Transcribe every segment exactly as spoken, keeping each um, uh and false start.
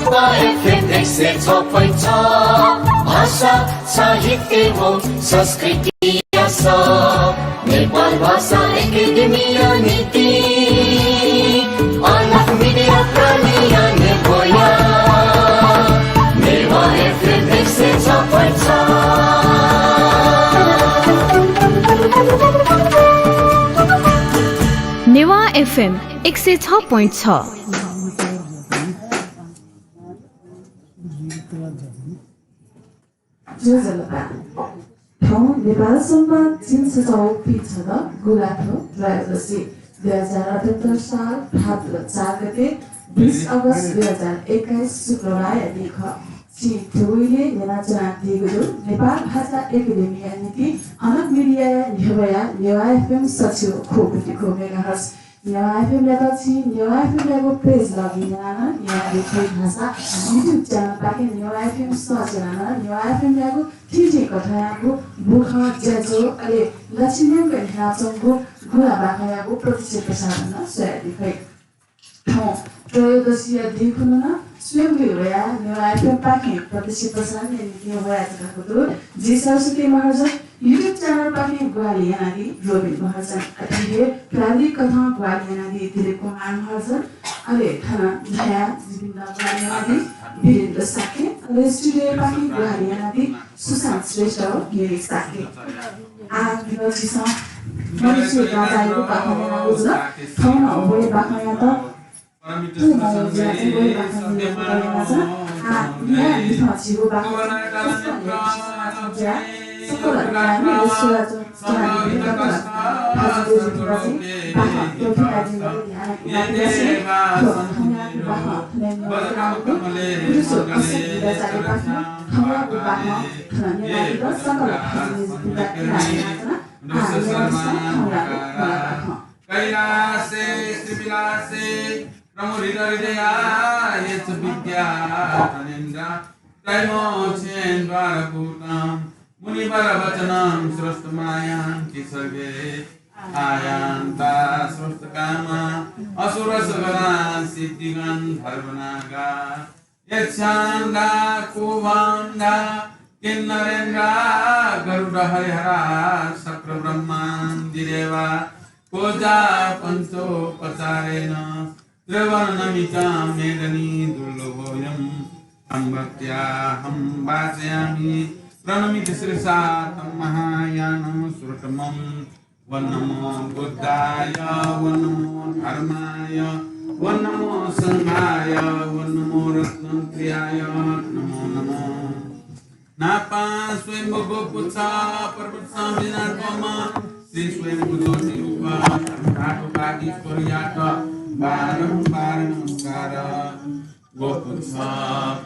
नेवाः एफएम एक सय छ point छ, भाषा, साहित्य एवं संस्कृति आशा, नेपाल भाषा एकेडेमीया निंतिं अलग मिडिया प्रालिया नेवाः, नेवाः एफएम एक सय छ point छ। नेवाः एफएम एक सय छ point छ। ज्वजलपा। थौं नेपाल संवत् झिंछसः व पीछदँ गुंलाथ्व त्रयोदशी, दुई हजार अठहत्तर साल भाद्र चार गते, बीस अगस्त दुई हजार एक्काइस, शुक्रबारया दिं खः। छिं थुगु इलय् न्यनाच्वनादीगु दु नेपाल भाषा एकेडेमीया निंतिं अलग मिडियाया न्ह्यब्वया नेवाः एफएम सछि व ख्वपति ख्व मेगाहर्ज। नेवाः एफएमयात छिं नेवाः एफएमयागु पेज लगइन यानाः नं न्यनादी फइ। भाषा YouTube च्यानलपाखें नेवाः एफएम सर्च यानाः नं नेवाः एफएमयागु थीथी कथंयागु बुखँ, ज्याझ्वः, अले लछि न्यंक न्ह्यानाच्वंगु गुंला बाखंयागु प्रत्यक्ष प्रसारण नं स्वयादी फइ। थौं त्रयोदशीया दिं खुन्हु नं स्वयम्भुइ वयाः नेवाः एफएमपाखें प्रत्यक्ष प्रसारणया निंतिं वयाच्वनागु दु। जि सरस्वती महर्जन, YouTube च्यानलपाखें ग्वाहालि यानादी रोबिन महर्जन, अथे हे प्राविधिक कथं ग्वाहालि यानादी दिलीप कुमार महर्जन, अले थन झायाः जिपिन्त ग्वाहालि यानादी वीरेन्द्र शाक्य, अले स्टुडियोपाखें ग्वाहालि यानादी सुशान्त श्रेष्ठ व गिरीश शाक्य। आः जिमिसं मनुष्य बाचायागु बाखं न्यनागु जुल। थौं नं व हे बाखंयात कैलासे श्रीविलासे प्रमुदितहृदया ये च विद्याधरेन्द्रा त्रैलोक्येन्द्वरभूतं मुनिवरवचनं श्रोतुं आयान्ति सर्वे आयान्ता श्रोतुकामा असुरसगणा सिद्धिगन्धर्वनागा यक्षान्दा कुम्भान्दा किन्नरेन्द्रा गरुडहरिहरा शक्रब्रह्मादिदेवा कोजा पञ्चोपचारेण त्रिभुवननमितं मेदिनी दुर्लभोऽयं तं भक्त्याहं वाचयामि प्रणमित शिरसा तं महायानं सुरतमं। ॐ नमो बुद्धाय, ॐ नमो धर्माय, ॐ नमो संघाय, ॐ नमो रत्नत्रयाय नमो नमः। नापं स्वयम्भू गोपुच्छ पर्वतसं विजनातोम श्री स्वयम्भू ज्योतिरूप धातुपातीश्वरयात बारम्बार नमस्कार। गोपुच्छ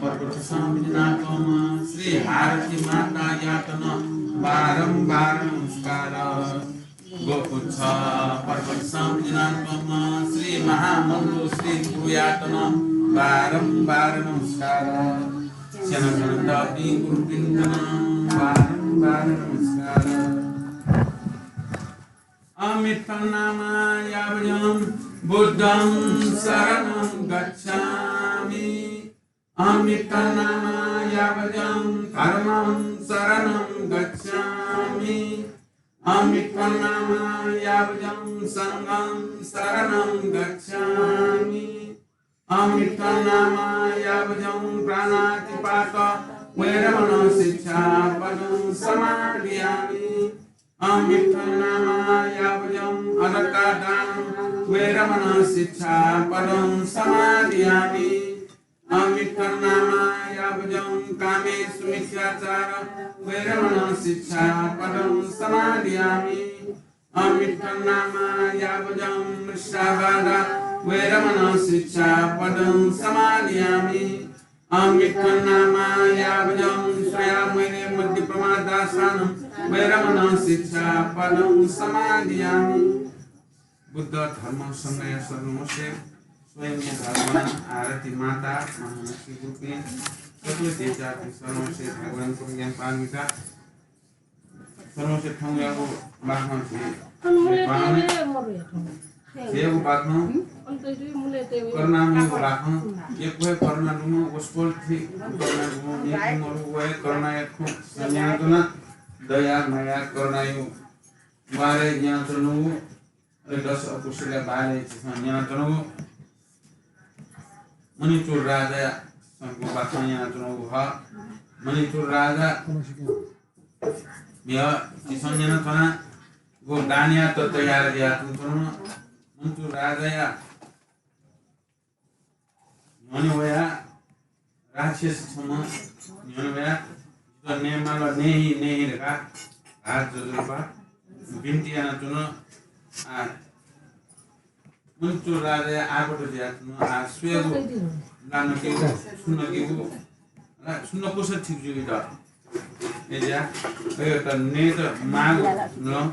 पर्वतसं विजनातोम श्री हारती मातायात नं बारम्बार नमस्कार। गोपुच्छ पर्वतसं विजनातोम श्री महामल्लू श्री गुरुयात नं बारम्बार नमस्कार। स्यनाच्वनातःपिं गुरुपिन्त नं बारम्बार नमस्कार। अहमित्थं नाम यावजं बुद्धं सरणं गच्छामि। अहमित्थं नाम यावजं धर्मं सरणं गच्छामि। अहमित्थं नाम यावजं संघं सरणं गच्छामि। अहमित्थं नाम यावजं प्राणातिपात वेरमणं शिक्षापदं समादियामि। अहमित्थं नाम यावजं अदत्ता दानं वेरमणं शिक्षापदं समादियामि। अहमित्थं नाम यावजं कामेसु मिथ्याचार वेरमणं शिक्षापदं समादियामि। अहमित्थं नाम यावजं मृषावादा वेरमणं शिक्षापदं समादियामि। अहमित्थं नाम यावजं सुरामेरय मद्यपानादिस्सानं वेरमणं शिक्षापदं समादियामि। बुद्ध धर्म संघया शरणं वसें स्वयम्भू भगवान हारती माता महामना श्री गुरुपिं चतुर्दिचापिं शरणं वसें भगवान गुरुज्ञान पारमिता शरणं वसें थौंयागु बाखं झी झेगु बाखं, करुणामयगु बाखं, यक्व हे करुणा दुम्ह, वसपोल थी करुणा दुम्ह, मेपिं मरु व हे करुणाया खँ न्यनाच्वना, दया, माया, करुणाया बारे न्यनाच्वनागु, अले दश अकुशलया बारे झीसं न्यनाच्वनागु, मणिचूड राजाया संगु बाखं न्यनाच्वनागु खः। मणिचूड राजा म्ह झीसं न्यनाच्वनागु दानया तत्त्व यानादियाच्वंगु मणिचूड राजाया न्ह्यःने वयाः राक्षस छम्ह न्ह्यःने वयाः जितः नयेमाल, नये हि, नये हि धकाः हात जोडुपाः बिन्ति यानाच्वन। आ, मणिचूड राजाया आबद्ध जुयाच्वन। आ, स्वयेगु ला नकेगु, छुं नकेगु, ला छुं नकूसा ठीक जुइ द। ए ज्या, अय्‌त नयेत माःगु नं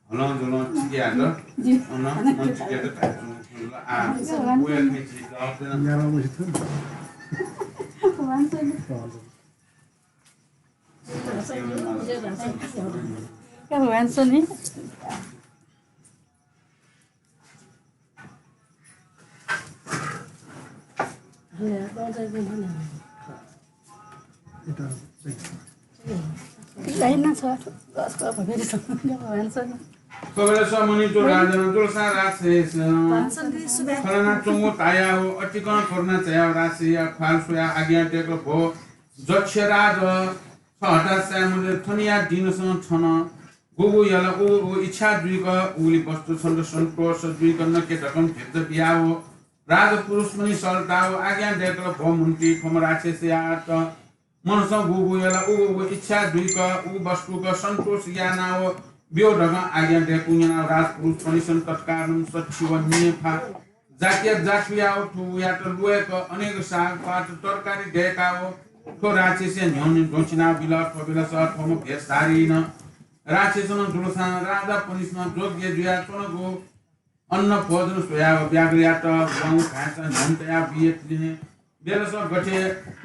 हलं जुलं चिकेयात। अन मन चिकेयात धायेच्वंगु खँ जुल। आ, वया खँय् झी जवाफ देना। थ्व बेलस मणिचूड राजानं जुलसा राक्षस खँ ल्हानाच्वंगु तायाः व अतिकं करुणा चायाः राक्षसया ख्वाल स्वयाः आज्ञा दय्‌कल, भो जक्षराज, छ हताश चाये मते। थनिया दिनसं छन गुगु यल उगु उगु इच्छा जुइक उगुलि वस्तु छन्त सन्तोष जुइक नके धकं भेट बियाव राजपुरुष मनि सल्ताव आज्ञा दय्‌कल, भो मन्त्री, थ्वम्ह राक्षसयात मनसं गुगु यल उगु उगु इच्छा जुइक उगु वस्तुक सन्तोष यानाव ब्यु धकं आज्ञा दय्‌कूगु न्यनाव राजपुरुष मनिसं तत्कालं सछि व नियफा जातिया जातुयाव थुयात ल्वय्‌क अनेक साग पात तरकारी दय्‌काव थ्व राक्षसया न्ह्यःने द्वंछिनाव बिल। थ्व बेलस थ्वम्ह भेषधारीनं राक्षसनं जुलसां राजापनिसं योग्य जुयाच्वनागु अन्न भोजन स्वयाव व्याघ्रयात वं खाय्‌चा न्ह्यःने तयाव बिये तिनि। बेलस गथे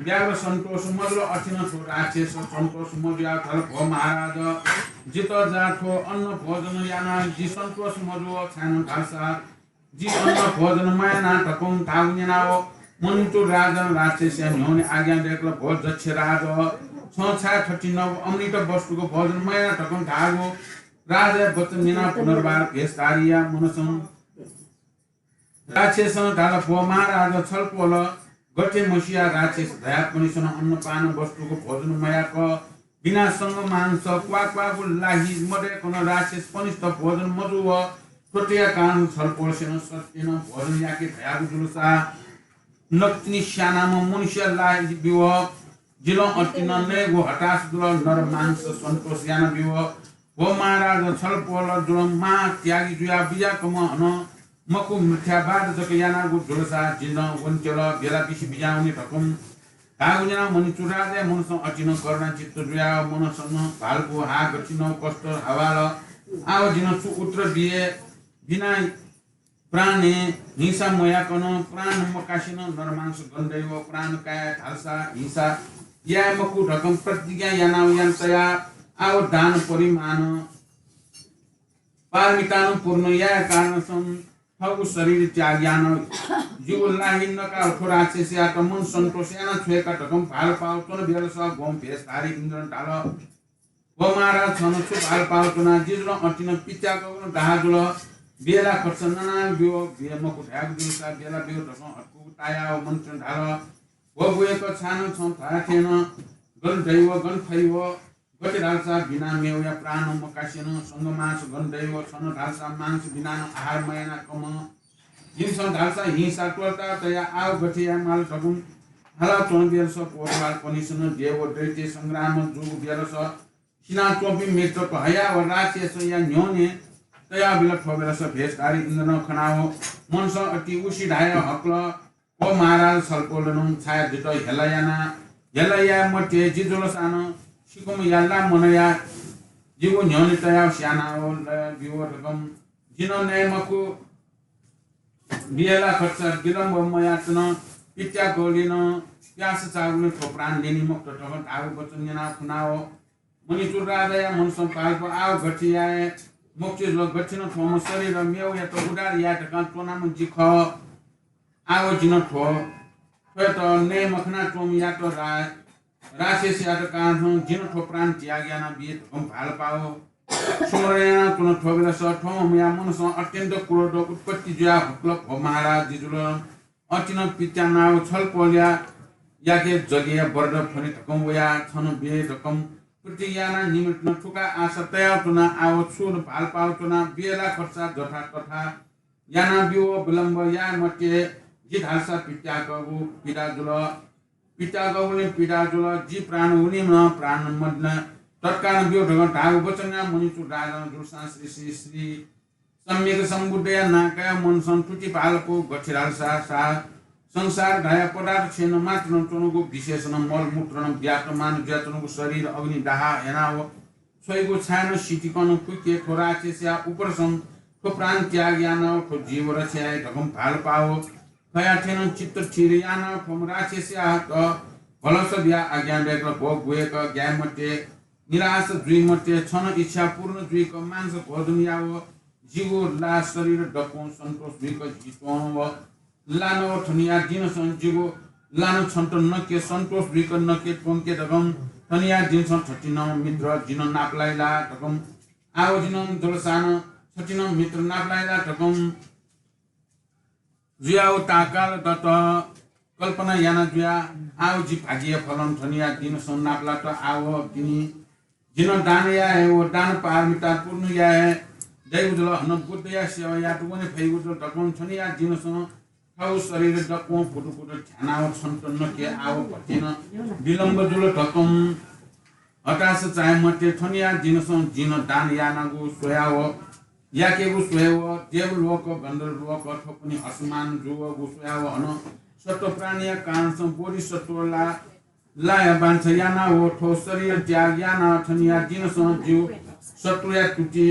व्याघ्र सन्तोष मजुल, अथिनं थ्व राक्षस सन्तोष मजुयाव धाल, भो महाराज, जितः जा थ्व अन्न भोजन यानाव जि सन्तोष मजुव, छाय्‌नं धालसा जि अन्न भोजन मयाना धकं धाःगु न्यनाव मणिचूड राजानं राक्षसया न्ह्यःने आज्ञा दय्‌कल, भो जक्षराज, छं छाय् थथिंगु अमृत वस्तुक भोजन मयाना धकं धाःगु? राजाया वचन न्यनाव पुनर्वार भेषधारीया मनसं राक्षसं धाल, भो महाराज छलपोल, गथे म्हसिया राक्षस धयापनिसनं अन्नपान वस्तुक भोजन मयाक बिना संग मांस क्वाक्वाःगु लाहि मदय्‌कं राक्षसपनिसत भोजन मजुव, थ्वतया कारणं छलपोलसेनं सत्यनं भोजन याके धयागु जुलसा नकतिनि स्यानाम्ह मनुष्य लाहि ब्यु। जिलं अतिनं नयेगु हताश जुल, नर मांस सन्तोष याना ब्यु। भो महाराज छलपोल जुलं महात्यागी जुयाव बिज्याकम्ह हनं मखु, मिथ्यावाद जक यानागु जुलसा जिं वनेत्यल, बेला बिसि बिज्यावने धकं धाःगु न्यनाव मणिचूड राजाया मनसं अतिनं करुणाचित्त जुयाव मनसं भालपु हा गथिनं कष्ट हवाल। आव जिं छु उत्तर बिये बिना प्राणय् हिंसा मयाकनं प्राण मकासेनं नरमांस गन दइव प्राण काये धालसा हिंसा याये मखु धकं प्रतिज्ञा यानाव याना तया। आव दान परिमाण पारमितानं पूर्ण याये कारणसं थःगु शरीर त्याग यानाव जिगु लाहि नकाव थ्व राक्षसयात मन सन्तोष याना छ्वयेका धकं भालपाव च्वन। बेलस गौं भेषधारी इन्द्रं धाल, भो महाराज, छन छु भालपाव च्वना? जि जुलं अतिनं पित्याकनं दाहा जुल। बेला खर्च नना ब्यु, बिये मखु धयागु जुलसा बेला ब्यु धकं हत्कुगु तायाव मणिचूडं धाल, भो बुय्‌क, छाय्‌नं छं धया थें नं गन दइव, गन फइव। गथे धालसा बिना मेवया प्राण मकासेनं संग मांस गन दइव, छन धालसा मांस बिनानं आहार मयाना कम। जिमिसं धालसा हिंसा त्वःता तया आव गथे याये माल धकं हाला च्वन। बेलस कोटवालपनिसनं देव दैत्य संग्राम जूगु बेलस सिनाच्वंपिं मृतक हयाव राक्षसया न्ह्यःने तयाबिल। थ्व बेलस भेषधारी इन्द्रं खनाव मनसं अति उसी धायाव हकल, भो महाराज छलपोलनं छाय् जितः हेला याना, हेला याये मते? जि जुलसानं सिकुम या ला मनया जिगु न्ह्यःने तयाव स्यानाव लया ब्यु धकं जिं नये मखु। बेला खर्च विलम्ब मयातनं पित्याकलिनं प्यास चाःगुलिं थ्व प्राण न्यनी मखुत धकं धाःगु वचन न्यनाव खुनाव मणिचूड राजाया मनसं भालपाव आव गथे याये? मोक्ष जुल। गथिनं थ्वम्ह शरीर मेवयात उद्धार याये धकाः च्वनाम्ह जि खः। आव जिनं थ्व, थ्वयात नये मखना च्वंम्हयात रा-, राक्षसयात काः थें जिनं थ्व प्राण त्याग यानाबिये धकं भालपाव। स्मरण यानाच्वन। थ्व बेलस थ्वम्हया मनसं अत्यन्त क्रोध उत्पत्ति जुयाः हुक्कल, भो महाराज, जि जुल अतिनं पित्यानाव छलपोलया याके जगया वरद फ्वने धकं वयाः छन बे धकं प्रतिज्ञा यानाः निमित्त थुका आशा तयाच्वना। आव छु भालपाव च्वना बेला खर्चा जथा तथा यानाब्यु। विलम्ब याये मते, जि धालसा पित्याकगु पीडा जुल। पित्याकगुलिं पीडा जुल। जि प्राण हुनिं प्राण मदना तत्काल ब्यु धकं धाःगु वचन यानाः मणिचूड राजानं जुलसां श्री श्री श्री सम्यक सम्बुद्धया नां कायाः मनसं तुति भालपु। गथे धालसा सा संसार धाया पदार्थ छेँन मात्रं च्वंगु विशेषण मलमूत्रनं व्याप्तमान जुयाच्वंगु शरीर अग्नि दाह यानाव छ्वइगु छाय्‌नं सितिकनं फुक्के थ्व राक्षसया उपरसं थ्व प्राण त्याग यानाव थ्व जीव रक्षा याये धकं भालपाव। खया थेनं चित्त थिर यानाव थ्वम्ह राक्षसयात भलस बियाः आज्ञा दय्‌कल, भो गुहेक ग्याये मते, निराश जुइ मते, छन इच्छा पूर्ण जुइक मांस भोजन याव जिगु ला शरीर दक्वं सन्तोष जुइक जि च्वं व लानव थनिया दिनसं जिगु लान छन्त नके सन्तोष जुइक नके त्वंके धकं थनिया दिनसं थथिनं मित्र जिन नापलाइ ला धकं आव जिनं जुलसानं थथिनं मित्र नापलाइ ला धकं जुयाव ताकाल दत कल्पना याना जुया। आव जि भाग्य फलं थनिया दिनसं नापलात। आव तिनि जिन दान याये व दान पारमिता पूर्ण याये दइगु जुल। हन बुद्धया सेवा यात वने फइगु जुल धकं थनिया दिनसं थव शरीर दक्वं पुटुपुट ध्यानाव छन्त नके आव भतिन विलम्ब जुल धकं हताश चाये मते। थनिया दिनसं जिन दान यानागु स्वयाव याकेगु स्वयेव देवलोक गन्धर्वलोक थ्वपुनि हसमान जुवगु स्वयाव हन सत्व प्राणीया कारणसं बोधिसत्व ला लाया बांछा यानाव थ्व शरीर त्याग यानाव थनिया दिनसं जिव शत्रुया तुति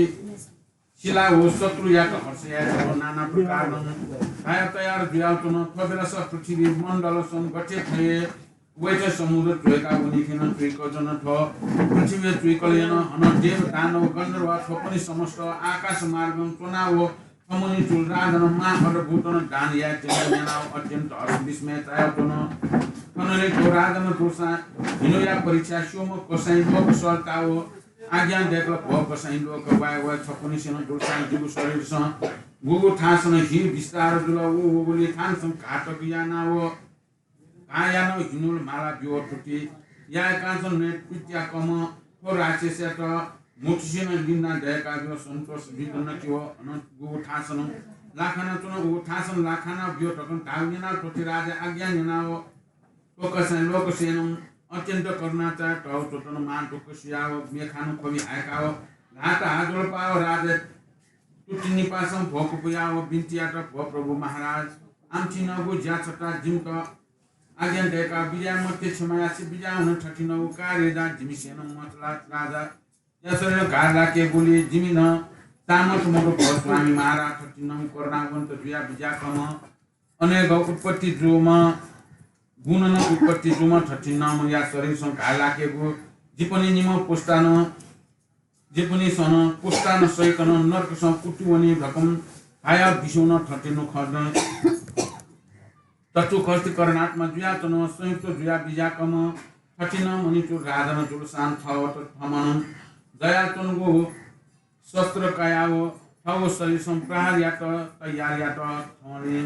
सिला व शत्रुयात हर्ष याये नाना प्रकारनं भाया तयार जुयाव च्वन। थ्व बेलस पृथ्वी मण्डलसं गथे थये वैद्य समुद्र च्वय्‌का वनीथें च्वय्‌क जन थ्व पृथ्वी च्वय्‌कल यन। हन देव दानव गन्धर्व थ्वपनि समस्त आकाश मार्गं च्वनाव थमनि चुल राजन मा अद्भुतन दान याये त्यन न्यनाव अत्यन्त हर्ष विस्मय चायाव च्वन। थननि थ्व राजन तुलसा हिनुया परीक्षा स्योम कसाई लोक सल्ताव आज्ञा दय्‌कल, भो कसाई लोक वाये वाये छपनिसेनं जुलसां जिगु शरीरसं गुगु थासनं हि विस्तार जुल व वगुलि थानसं घातक यानाव कायानं हिनुल माला ब्यू थुति याय्‌कां नं नये तुत्याकम्ह थ्व राक्षसयात मुठुसिनं लिना दय्‌का ब्यू सन्तोष बिकन किव अनंत गुगु थासनं लाखाना च्वन। व थासनं लाखाना ब्यू धकं धाव न्यनाव थुति राजा आज्ञा न्यनाव थ्व कसाई लोकसेनं अत्यन्त करुणा चायाव तव च्वतन मा दुःख सियाव मेखानं ख्वबि हाय्‌काव घात हाजुल पाव राजा तुति निपासं भोक पुयाव बिन्ति यात, भो प्रभु महाराज, आमथिनगु ज्या छता जिमित आज्ञा दय्‌का बिज्याये मते क्षमा यासे बिज्याहुन थथिनगु कार्य जा जिमिसेनं मचला राजा या शरीर घाः लाकेगुलि जिमि नं सामर्थ मदु, भो स्वामी महाराज थथिनं करुणावन्त जुया बिज्याकम्ह अनेक उत्पत्ति जूम्ह गुणनं उत्पत्ति जूम्ह थथिनम्हया शरीरसं घाः लाकेगु जिपनि निम्ह पुस्तानं जिपनिसं पुस्तान सहितनं नरकसं कुतुवनी धकं धाया बिस्युं नं थथिनु खः। तचु खस्ति करणात्मा जुयाच्वन संयुक्त जुया बिज्याकम्ह थथिनं मणिचूड राजन जुलसां थवत थमनं दयाच्वनगु शस्त्र कायाव थव शरीरसं प्रहार यात तयार यात। थौंले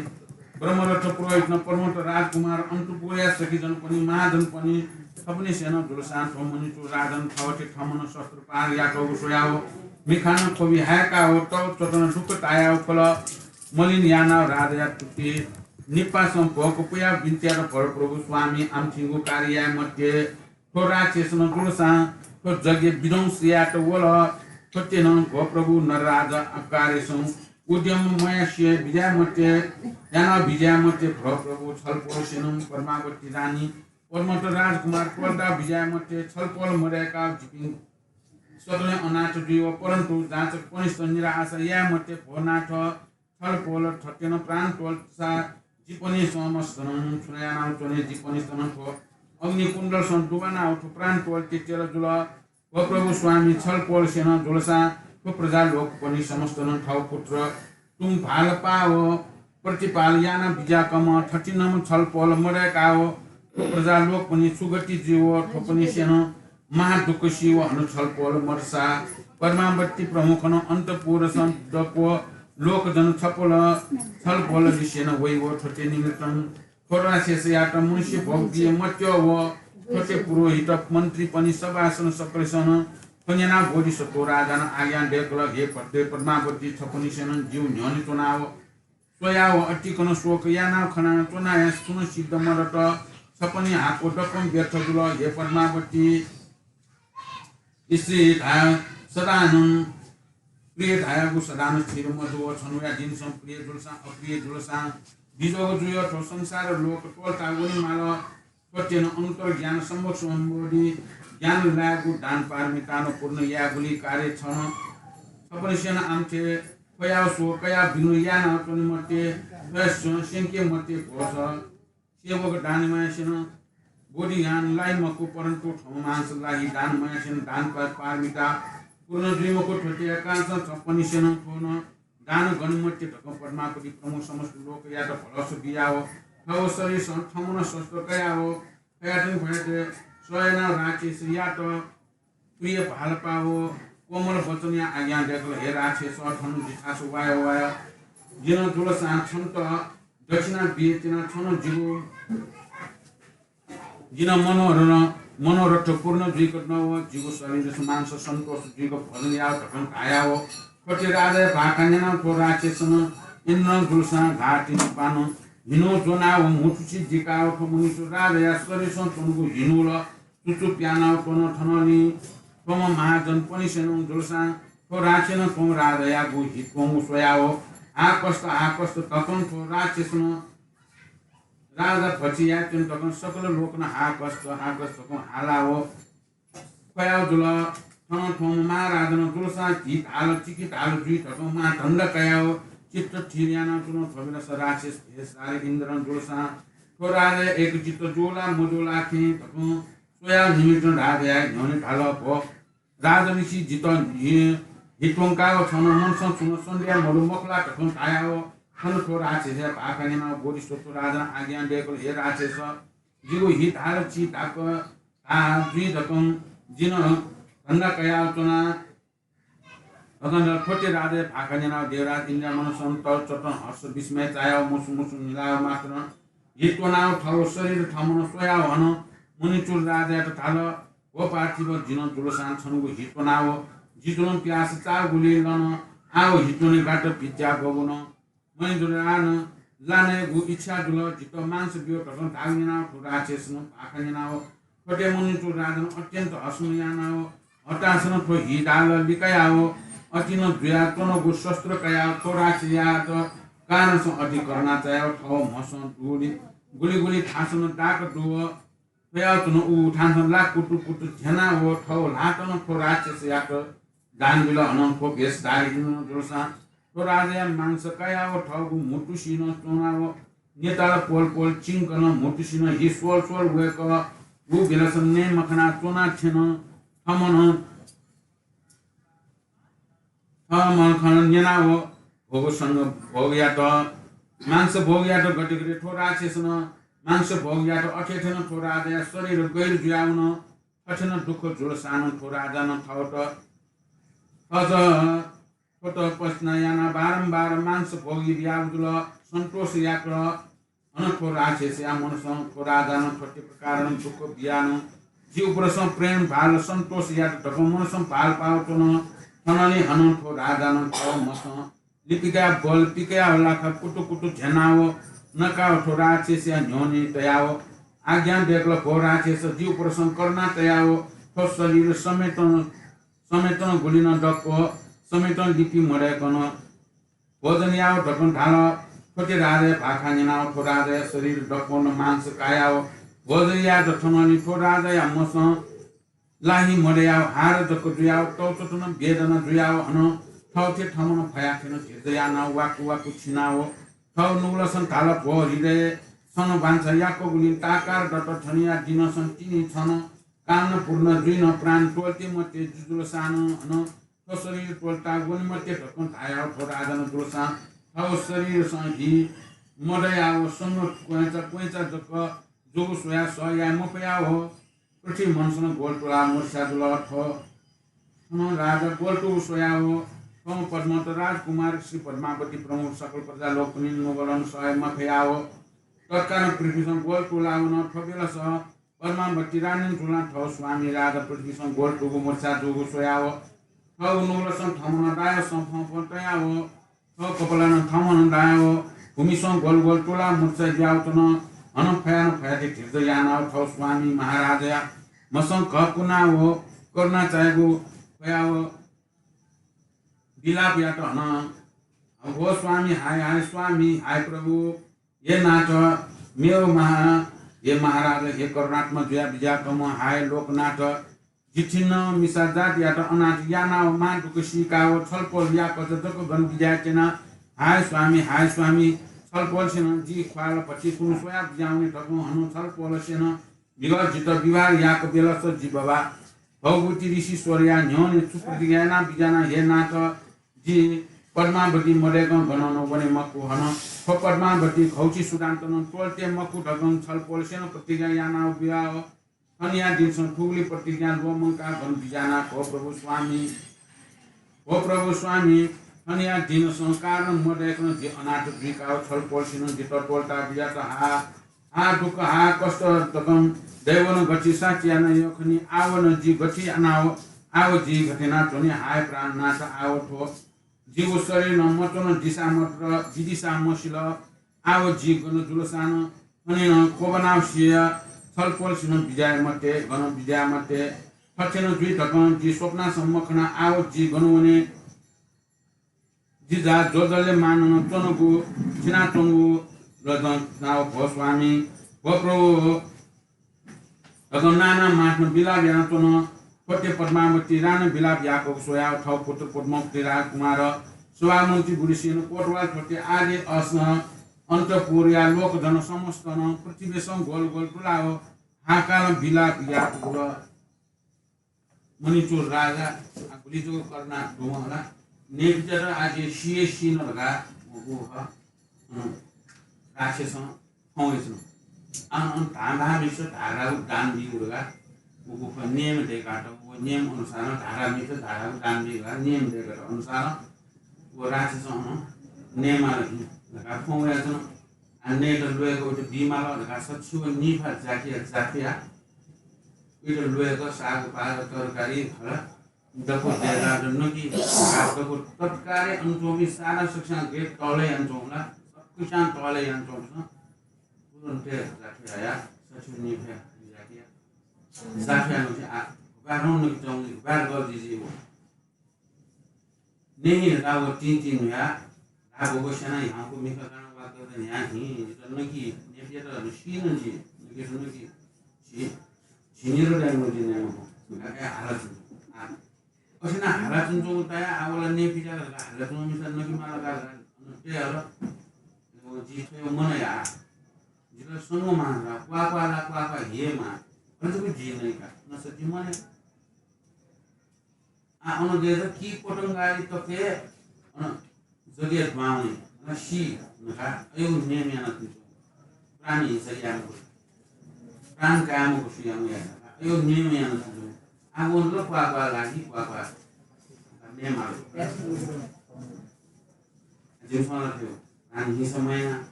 ब्रह्मरथ पुरोहितन परमत राजकुमार अन्तपुरया सखीजनपनि महाजनपनि थपनिसेनं जुलसां थ्व मणिचूड राजन थवते थमनं शस्त्र प्रहार याकगु स्वयाव मिखानं ख्वबि हाय्‌काव तव च्वतन दुःख तायाव खल मलिन यानाव राजाया तुति निपासं भोक पुयाव बिन्ति यात, भो प्रभु स्वामी, आमथिंगु कार्य याये मते थ्व राक्षसनं जुलसां थ्व यज्ञ विध्वंस यायेत वल। थ्वतेनं भो प्रभु नरराज आकारेसं उद्यम मयासें बिज्याये मते यानाव बिज्याये मते, भो प्रभु छलपोलसेनं पद्मावती रानी पद्मत राजकुमार क्रोधा बिज्याये मते छलपोल मदय्‌काव जिपिं सकलें अनाथ जुइव, परन्तु जाँचकपनिस्त निराशा याये मते भो नाथ। छलपोल थतेनं प्राण त्वःसा जिपनिसं मस्तनं छुना यानाव च्वने जिपनिस्तनं थ्व अग्निकुण्डलसं दुबानाव थ्व प्राण त्वःते तेल जुल। भो प्रभु स्वामी, छलपोलसेनं जुलसां थ्व प्रजा लोकपनि समस्तनं थव पुत्र तुं भालपाव प्रतिपाल याना बिज्याकम्ह थथिंम्ह छलपोल मदय्काव थ्व प्रजा लोकपनि सुगति जुइव थ्वपनिसेनं महादुःख सीव हन छलपोल मदसा पद्मावती प्रमुखनं अन्तपुरसं दक्व लोकजन छपोल छलपोल लिसेनं वइव थ्वते निमित्तं थ्व राक्षसयात मनुष्य भोग बिये मत्यः व थ्वते पुरोहित मन्त्रीपनि सभासन सकलसन थ्व न्यनाव बोधिसत्व राजानं आज्ञा दय्कल, हे पद्मे पद्मावती छपनिसेनं जिउ न्ह्यःने च्वनाव स्वयाव अतिकनं शोक यानाव खनाव च्वनाया छुं सिद्ध मदत। छपनि हाकु दक्वं व्यर्थ जुल। हे पद्मावती स्त्री धाया सदानं प्रिय धायागु सदानं स्थिर मजू। छन्हुया दिनसं प्रिय जुलसां अप्रिय जुलसां बिजोग जुय थ्व संसार लोक त्वःता वने माल। थ्वतेनं अनुत्तर ज्ञान सम्यक सम्बोधि ज्ञान लायेगु दान पारमितानं पूर्ण यायेगुलि कार्य छन छपनिसेनं आमथे ख्वयाव शोक कयाव विघ्न यानाव च्वने मते, थ्वयासं स्यंके मते भोस सेवक दान मयासेनं बोधि ज्ञान लाइ मखु, परन्तु थौं मांस लाहि दान मयासेनं दान पा-, पारमिता पूर्ण जुइ मखु। थ्वतेया कारणसं छपनिसेनं थ्व नं दान गने मते धकं पद्मावती प्रमुख समस्त लोकयात भलस बियाव थव शरीरसं थमनं शस्त्र कयाव खयातुं भयते स्वयानाव राक्षसयात प्रिय भालपाव कोमल वचनया आज्ञा दय्कल, हे राक्षस, थन जिथास वाय वाय। जिं जुलसां छन्त दक्षिणा बिये तिना छन जिगु जिं मनोहर मनोरथ पूर्ण जुइक नव जिगु शरीर मांस सन्तोष जुइक भोजन याव धकं धायाव थ्वते राजाया भाखा न्यनाव थ्व राक्षसनं इन्द्रं जुलसां घातिनि पानं हिन्हु ज्वनाव म्हुतुसि दिकाव थ्व मनुष्य राजाया शरीरसं च्वंगु हिन्हुल चुचु प्यानाव च्वन। थनंलि थ्वम्ह महाजनपनिसेनं जुलसां थ्व राक्षसनं थ्व राजायागु हित त्वंगु स्वयाव हाकस्त हाकस्त धकं थ्व राक्षसनं राजा भचि यायेत्यन धकं सकल लोकनं हाकस्त हाकस्त धकं हालाव ख्वयाव जुल। थन थ्वम्ह महाराजनं जुलसां धिधाल चिकिधाल जुइ धकं महाधन्दा कयाव चित्त थिर यानाव च्वन। थ्वबेलस राक्षस भेषधारी इन्द्रं जुलसां थ्व राजाया एकचित्त जू ला मजू ला थें धकं स्वयाव निमित्तं राजाया न्ह्यःने धाल, भो राजऋषि, जितः हि-, हित त्वंकाव छन मनसं छुं सन्देह मदु मखु ला धकं धायाव थन थ्व राक्षसया भाखा न्यनाव बोधिसत्व राजानं आज्ञा दय्कल, हे राक्षस, जिगु हित हाल चिधाक धाः जुइ धकं जिं धन्दा कयाव च्वना। धकं थ्वते राजाया भाखा न्यनाव देवराज इन्द्रया मनसं तःचतं हर्ष विस्मय चायाव मुसु मुसु मिलाव मात्रं हित त्वनाव थव शरीर थमनं स्वयाव हनं मुनिचुल राजायात धाल, भो पार्थिव, जिं जुलसां छन्गु हित त्वनाव जि जुलं प्यास चाःगुलि लन आव हित त्वनेगात भित्यागु नं मय्जुल, ला नयेगु इच्छा जुल, जितः मांस ब्यु धकं धाःगु न्यनाव थ्व राक्षसनं भाखा न्यनाव थ्वते मुनिचुल राजानं अत्यन्त हर्षण यानाव हताशनं थ्व हित हाल लिकायाव अतिनं जुयाच्वनागु शस्त्र कयाव थ्व राक्षसयात कारणसं अति करुणा चायाव थव म्हसं दुगुलि गुलि गुलि थासनं दाक दुव थ्वयाव च्वन। उ थासं ला कुतु कुतु झ्यनाव थव ल्हातं थ्व राक्षसयात दान बिल। हनं थ्व भेषधारी इन्द्रं जुलसां थ्व राजाया मांस कयाव थःगु म्हुतुसिनं च्वनाव न्यताल पोल पोल चिंकनं म्हुतुसिनं हि स्वल स्वल वय्कः उ बिलसं नये मखना च्वना थ्यन। थमनं थमनं खन न्यनाव भोगसंग भोग यात, मांस भोग यात। गथे गथे थ्व राक्षसनं मांस भोग यात अथे थेनं थ्व राजाया शरीर गैर जुयावन। थथे नं दुःख जुलसानं थ्व राजानं थवत थज थ्वत पस्ना यानाव बारम्बार मांस भोग याव जुल। सन्तोष याकल। अन थ्व राक्षसया मनसं थ्व राजानं थ्वते प्रकारनं दुःख बियानं जिउ परसं प्रेम भाल सन्तोष यात धकं मनसं भालपाव च्वन। थनंलि हनं थ्व राजानं थव म्हसं लिपिकाया बल पिकयाव लाखा कुतु कुतु झ्यनाव नकाव थ्व राक्षसया न्ह्यःने तयाव आज्ञा दय्कल, भो राक्षस, जिउ परसं करुणा तयाव थ्व शरीर समेतं समेतं गुलिनं दक्व समेतं लिपि मदय्कनं भोजन याव धकं धाल। थ्वते राजाया भाखा न्यनाव थ्व राजाया शरीर दक्वनं मांस कायाव भोजन यात। थनंलि थ्व राजाया म्हसं लाहि मदयाव हार जक जुयाव तःचतनं वेदना जुयाव हनं थवथे थमनं फयाथें झिर्ज यानाव वाकु वाकु छिनाव थव नुगलसं धाल, भो हृदय, छन बांछा याकगुलिं ताकार दत। छन्हुया दिनसं तिनि छन कामना पूर्ण जुइन प्राण त्वःते मते जुजुलसानं हनं थव शरीर त्वलता वने मते धकं धायाव थव राजानं दुलसां थव शरीरसं हि मदयाव संग क्वँय्चा क्वँय्चा जक जूगु स्वयाव सह याये मफयाव पृथ्वी मनसनं ग्वल त्वलाव मुर्छा जुल। थव थनं राजा ग्वल तुगु स्वयाव थव पद्मत राजकुमार श्री पद्मावती प्रमुख सकल प्रजा लोकपनि नुगलं सह याये मफयाव तत्कालं पृथ्वीसं ग्वल त्वलाव नं थ्व बेलस पद्मावती रानी जुलां थव स्वामी राजा पृथ्वीसं ग्वल तुगु मुर्छा जूगु स्वयाव थव नुगलसं थमनं दायसं फंफं तयाव थव कपालं थमनं दायाव भूमिसं ग्वल ग्वल त्वलाव मुर्छा जुयाव च्वन। हनं फयानं फयाते धीरज यानाव थव स्वामी महाराजया मसं घः कुनाव करुणा चायेगु फयाव विलाप यात हनं, "हो स्वामी, हाय हाय स्वामी, हाय प्रभु, हे नाथ, मेव महा, हे महाराज, हे करुणात्मक जुया बिज्याकम्ह, हाय लोकनाथ, जिथिं नं मिसा जातियात अनाथ यानाव महादुःख सीकाव छलपोल याकःचा जक गन बिज्याये त्यना। हाय स्वामी, हाय स्वामी, छलपोलसेनं जि ख्वाल भति कुन्हु स्वया बिज्यावने धकं हनं छलपोलसेनं विगत जितः विवाह याक बेलस जि बाबा भवभूति ऋषीश्वरया न्ह्यःने छु प्रतिज्ञा याना बिज्याना, हे नाथ, जि पद्मावती मदय्कं गनं नं वने मखु हनं। थ्व पद्मावती घौछि सुदान्तनं त्वलते मखु धकं छलपोलसेनं प्रतिज्ञा यानाव बिज्याव थनिया दिनसं थुगुलि प्रतिज्ञा ल्वःमंकाव गन बिज्याना, भो प्रभु स्वामी, भो प्रभु स्वामी, थनिया दिनसं कारणं मदय्कनं जि अनाथ जुइकाव छलपोलसेनं जितः त्वलता बिज्यात। हा, हा दुःख, हा कष्ट धकं दैवनं गथि साथ यानाय् खनी, आव नं जि गथि यानाव, आव जि गथे याना च्वने, हाय प्राणनाथ, आव थ्व जिगु शरीर नं मच्वन, दिसा मत, दिदिसा मसिल। आव जि गन जुलसां नं थनिनं क्वब्वानाव सिया, छलपोलसेनं बिज्याये मते, गनं बिज्याये मते। थथे नं जुइ धकं जि स्वप्नासं मखना, आव जि गन वने। जि जा ज्वजलय् माननं च्वनागु, चिनाच्वंगु लजं नाव, भो स्वामी, भो प्रभु, धकं नाना माथनं विलाप यानाच्वन। थ्वते पद्मावती रानं विलाप याकःगु स्वयाव थव पुत्र पद्मावती राजकुमार सभामन्त्री बुद्धिसेन कोतवाल थ्वते आदि असं अन्तपुरया लोकजन समस्तनं पृथ्वीसं ग्वल ग्वल तुलाव हाकालं विलाप याकूगु ल। मणिचूड राजा, आ, गुलि जक करुणा दुम्ह ला। नेपित्यात आः जि सिए सिन धकाः वःगु खः। अन राक्षसं खँ वयाच्वन। अन, अन धां धाःम्हय्सित धाःगु दान बीगु धकाः वःगु खँ नियम दय्कातःगु, व नियम अनुसारं धाःम्हय्सित धाःगु दान बीगु धकाः नियम दय्कातःगु अनुसारं व राक्षसं अन नयेमाल हि धकाः खँ वयाच्वन। आ, नयेत ल्वय्क उइत बीमाल धकाः सच्छि व निफा जातिया जाफिया उइत ल्वय्क साग पाग तरकारी हला दक्व दय्काः नकी, दक्व तत्कालय् अन च्वंपिं सारा सकसियां गय् तःलय् यानाच्वंगु ला, सकसियां तःलय् यानाच्वंपिन्सं तुरुन्त जाफिया हया, सच्छि व निफा जाफिया, जाफिया नं आ, गुबाय् नं नकी च्वंगु, गुबाय् गः जिजि व। नेहि धकाः व तिं तिं न्हुयाः धाः, "बबो स्यानाः ह्याउँकु मिखा कानाः वात न्ह्याः हिं, जितः नकि, नेपियात नं सी नं जि, नकि नं नकि, छि, झिनिरो दाइ नं जि नये मखु।" धकाः हालाच्वन। आ, अथे यानाः हालाच्वंच्वंगु तायाः आः व ला नेपियात धकाः हालाच्वंम्ह मिसा नकि माल का धकाः अन तये हल। व जि थ्व मनया, जितः संग माः धकाः क्वाः क्वाः ला क्वाः क्वाः हिये माः। अन जक जि नइ का, नसा जि मनया। आ, अन गय् जक कि पतंगारी तके, अन जगय् दुहां वनी, अन सी धकाः अय् नियम यानाच्वंगु। प्राणी हिंसा याये मखु। प्राण काये मखु सुयां वयाः धकाः अय् नियम यानाच्वंगु। आ, वन ल क्वाः क्वाः लागि क्वाः क्वाः। नियम आलो। जिमिसं ला थ्व प्राणी हिंसा मयाना।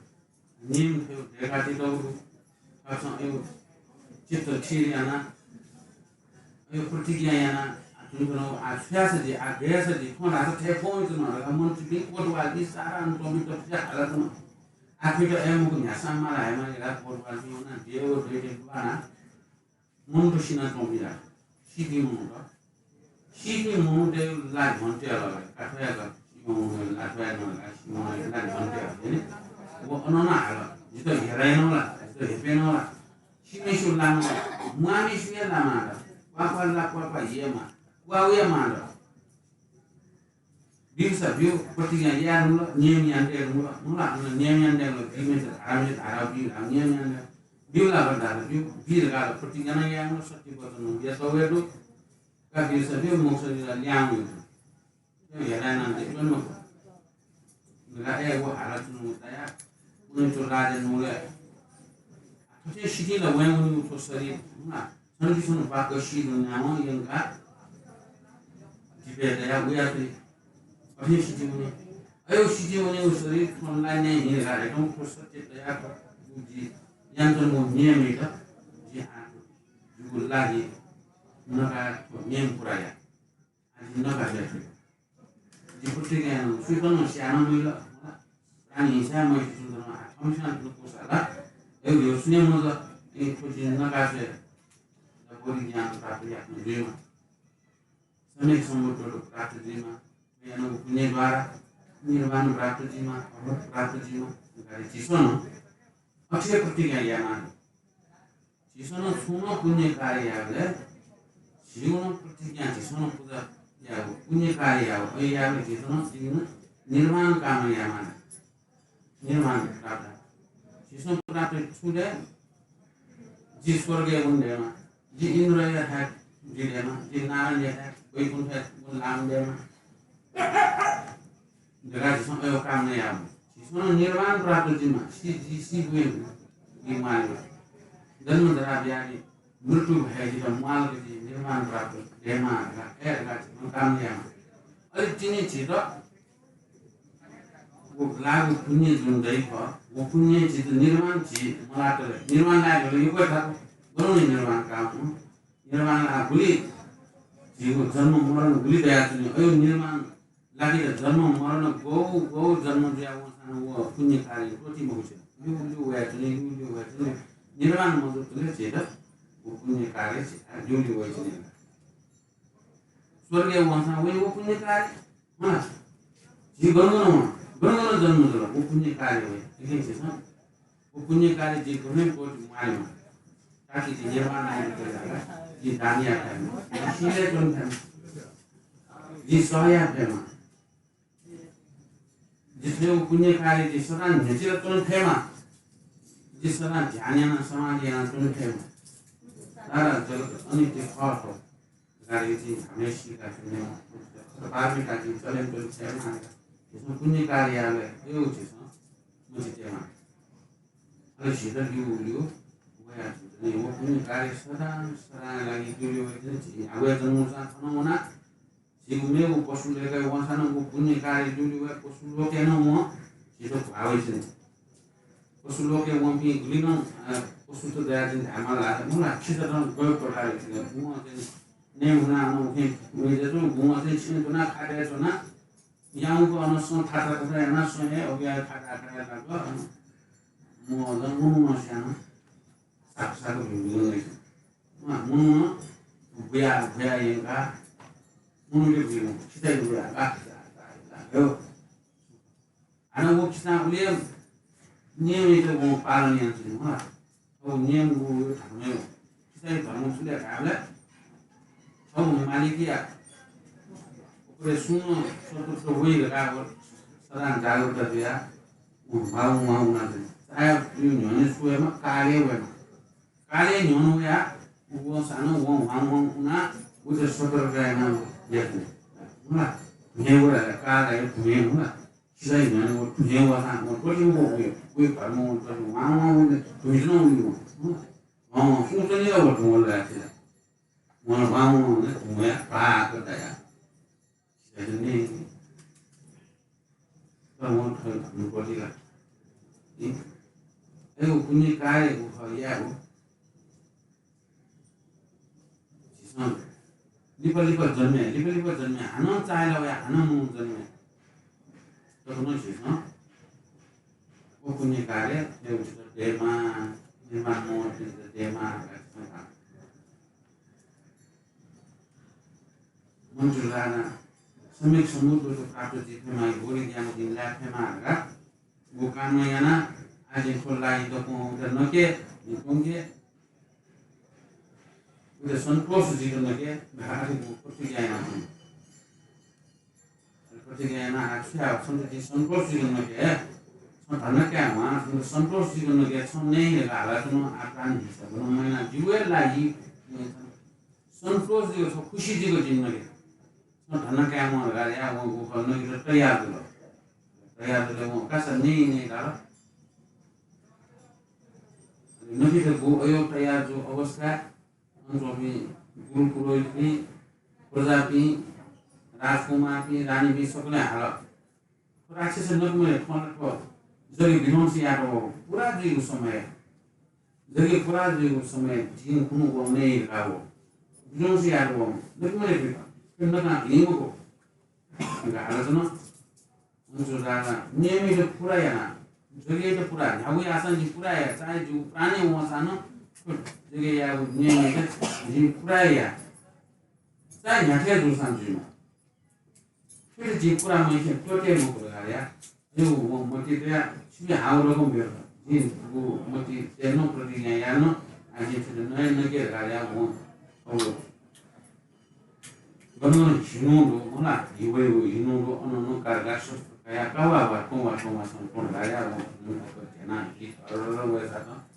नियम थ्व दय्कातःगु दु। थःसं अय् चित्त थिर याना, अय् प्रतिज्ञा याना, आ, थुन थुन, आ, सुयासा जि, आ, गय्सा जि, थ्व धाःसा थथे फ्वं वइच्वन धकाः मन्त्रीपिं कोतवालपिं सारा अन च्वंपिं तसकं हालाच्वन। आ, थुइत अय् मखु न्ह्यासां माला हयेमाः धकाः कोतवालपिं वनाः देव दैत्य दुहां मनूत सिनाच्वंपिं ला, सीपिं मनूत। सीपिं मनूतय् ला ध्वंतय् हल, का थ्व याक, सीपिं मनूतय् ला थ्व याक, सीपिं मनूतय् ला ध्वंतय् हल, नि? व अन नं हाल, जितः हेलाइ नं ला, जितः हेपे नं ला। सीम्हय्सित ला नं ला, म्वाःम्हय्सित हे ला माः ला, क्वाः क्वाः ला क्वाः क्वाः हिये माः, क्वाः वये माः ला। ब्यूसा ब्यू, प्रतिज्ञा याये धुंकल, नियम याना तये धुंकल, हुँ ला, हुँ ला, नियम याना तये धुंकल, बीम्हय्सित धाःम्हय्सित धाःगु ब्यू ला, नियम याना तये धुंकल, ब्यू ला धकाः धाःसा ब्यू, बी धकाः ला प्रतिज्ञा नं याये धुंकल, सत्य वचन नं बियातःगु हे दु। का ब्यूसा ब्यू, मखुसा जुल ला ल्याहां वये धुंकल। त्यो हेलाय् नां दे, वन मखु। मेला ए व हालाच्वनागु ताया, उनी थ्व राजा नुगलय्। थथे सितिं ला वयां वनीगु थ्व शरीर, हुँ। छन्ति छन्हु बाक्क सी धुनावं यंकाः जिपय् दयाः वयाच्वनी। अथे सितिं वनी। अय् सितिं वनीगु शरीर थ्व ला न्याय हिं ला एकदम थ्व सत्य दयाः थ्व जि यानाच्वनागु नियमयात जि आः जिगु लागि नकाः थ्व नियम पुरा या। आः जि नका जुया थ्व। जि प्रतिज्ञा यानागु सुयातं स्याये मजिल। प्राणी हिंसा मयासें च्वनाच्वनागु आः थम्हं नं कुसा ला। अय् भियो सुने मजल। ए थ्व जिं नका जुया। बोधि ज्ञान प्राप्त याये जुइमा। सम्यक सम्बुद्ध प्राप्त जुइमा। यानागु पुण्य द्वारा निर्वाण प्राप्त जुइमा, अमरत्व प्राप्त जुइमा। अथे झीसं नं अथे प्रतिज्ञा यायेमाः। झीसं नं छुं नं पुण्य कार्य यायेबलय् झीगु नं प्रतिज्ञा, झीसं नं पुजा यायेगु, पुण्य कार्य यायेगु, अथे यायेबलय् झीसं नं, झीगु नं निर्वाण कामना यायेमाः। निर्वाण प्राप्त। झीसं प्राप्त छु दय्? जि स्वर्गय् वने दयेमा, जि इन्द्रयाथाय् जुइ दयेमा, जि नारायणयाथाय् वैकुण्ठय् वने लाःम्ह दयेमा धकाः झीसं अय् कामना यायेमाः। झीसं निर्वाण प्राप्त जुइमा, सि, जि सि बुँ, जि म्वालेमा। जन्म जरा व्याधि मृत्यु भय जितः म्वालक जि निर्वाण प्राप्त दयेमा धकाः, अय् धकाः झीसं कामना यायेमाः। अले तिनि झीत व लाःगु पुण्य जुन दइ खः, व पुण्यं झीत निर्वाण झी मलातले, निर्वाण लायेबलय् यक्व धाःगु, गनं निर्वाण काः हुँ। निर्वाण लाः गुलि झीगु जन्म मरण गुलि दयाच्वनी। अय् निर्वाण लाकेत जन्म मरण गौ गौ जन्म जुया वंसां व पुण्य कार्य त्वःति मखुसे। ल्यू ल्यू वयाच्वनी, ल्यू ल्यू वयाच्वनी। निर्वाण मजुतले झीत व पुण्य कार्य झीत ल्यू ल्यू वयाच्वनी। स्वर्गय् वंसां वइ व पुण्य कार्य। मला, झी गन गन वं, गन गन जन्म जुल, व पुण्य कार्य वइ। देखिन झीसं व पुण्य कार्य झी गन गन त्वःति म्वालेमा। ताकि झी निर्वाण लायेत फयेमा, झी दान याये फयेमा, झी शीलय् च्वने फयेमा, झी सह याये फयेमा। झी थ्व व पुण्य कार्य झी सदां न्ह्यचिला च्वने फयेमा। झी सदां ध्यान यानाः समाधि यानाः च्वने फयेमा। सारा जगत अनित्य खः थ्व। कार्य झी हमेशा का च्वने, पारमिता झी चले च्वने फयेमा। झीसं पुण्य कार्य यायेबलय् अय् झीसं मछि तयेमा। अले झीत ल्यू ल्यू वयाच्वनी। व पुण्य कार्य सदां सदांया लागि ल्यू ल्यू वयाच्वनी। झी आः वया जन्म वंसां थन वनाः झीगु मेगु पशु लोकय् वंसां नं व पुण्य कार्य ल्यू ल्यू वयाः पशु लोकय् नं वं झीत घ्वाः वयाच्वनी। पशु लोकय् वंपिं गुलि नं, अ, पशुत दयाच्वनी धायेमाल ला, मला खिचात नं गय् प्रकारं गुं चाहिँ नये हुनाः अन उखें वयाच्वनी, गुं चाहिँ छेँय् च्वनाः खातय् च्वनाः याउँक अन सँ थाथा थाथा यानाः सँ हे अबुया खादा खादा लाक, अन मू अन मू नं स्यानाः साक साक भिंगु नं। अँ, मनू बुया, बुया यंकाः, मनूले बुया, खिचाइ बुया, गा, गा, गा, गा, हो। हानं व खिचां उलि नियमयात वं पालन यानाच्वनी, हो। थ्व नियम व, व धर्म, खिचाइ धर्म छु ले धाःबलय्, थ्व मालिकया उपरे सुं नं शत्रुता वइ धकाः व सदां जागरुकता जुयाः वं म्वाः म्वाः वनाच्वनी। चाहे न्ह्यःने सु वयेमा, कालय् वयेमा। कालय् न्ह्यःने वयाः वंसां नं वं ह्वां ह्वां वनाः उइत सतर्क यानाः याये। हुँ ला? धुँय् व ला, काल हे धुँय् हुँ ला? खिचाइ न्ह्यःने व धुँय् वःसां व त्वःति मखु, उइ, उइ घरमा व त्वःति ह्वां ह्वां वने धुँय् नं उइ वं। हुँ ला? ह्वां ह्वां सुं च्वनी ला व धुँ व ला खिचाइ। वं ह्वां ह्वां वने धुँया भाःत दयाः। खिचाइ नं तर वं थ्व धर्म त्वःति ला? इ? अय् व पुण्य कार्य व खः यायेगु। झीसं लिपा लिपा जन्मे, लिपा लिपा जन्मे, हानं चाःहिला वया, हानं मू जन्मे। तखन झीसं व पुण्य कार्य हे उचित देमा, निर्माण मोह उचित देमा, मन्त्र लाना, सम्यक सम्बुद्ध प्राप्त जुइ फयेमा, बोधि ज्ञान जिं लाये फयेमा धकाः व कामना यानाः आः जिं थ्व ला इ दक्वं उइत नके, जिं त्वंके, उइत सन्तोष जुइत नके धकाः आः जिं प्रतिज्ञा यानाच्वना। प्रतिज्ञा यानाः आः छु याये, छन्त जिं सन्तोष जुइत नके, छं धन्दा काये म्वाः, छन्त सन्तोष जुइत नके, छं नये धकाः हालाच्वना, आः प्राणी हिंसा गनं मयाना, जिगु हे ला इ, सन्तोष जुइक, छं खुसी जुइक जिं नके। थ्व धन कायेमाः धकाः ल्हाः वं गुखः नकित तयार जुल। तयार जुल वं कासा नये नये धाल। नकित गु अयो तयार जू अवस्था अन च्वंपिं गुरु पुरोहितपिं, प्रजापिं, राजकुमारपिं, रानीपिं सकलें हाल। थ्व राक्षस नकमले थ्वं ला थ्व जगे विध्वंस यात वः। पुरा जुइगु समय, जगे पुरा जुइगु समय झी खुन्हु वं नये धकाः वः। विध्वंस यात वः। नकमले फित। फिर नकां भिं मखु। हाल च्वन। अन च्वंपिं राजा नियमयात पुरा याना, जगेयात पुरा, न्ह्यागु याःसां जिं पुरा याये, चाहे जिगु प्राणै वंसां नं जगे यायेगु नियमयात जिं पुरा याये, चाहे न्ह्याथे जूसां जुइमा। फेरि जिं पुरा मयासें त्वःते मखु धकाः ल्हाः। अय् वं मतिइ तयाः छिपिं हाःगु रकम बेर जिं गु मतिइ तये नं प्रतिज्ञा याये नं आः जिं थथे नये नके धकाः ल्हाः वं। अब गनं हिन्हु दु, मला, हि वइगु हिन्हु दु, अन नं गार्गा शस्त्र कयाः का वा वा, त्वँ वा, त्वँ वा, सन त्वँ धाया, वं हिन्हु अक्क ध्यनाः हि धररर वय् झात।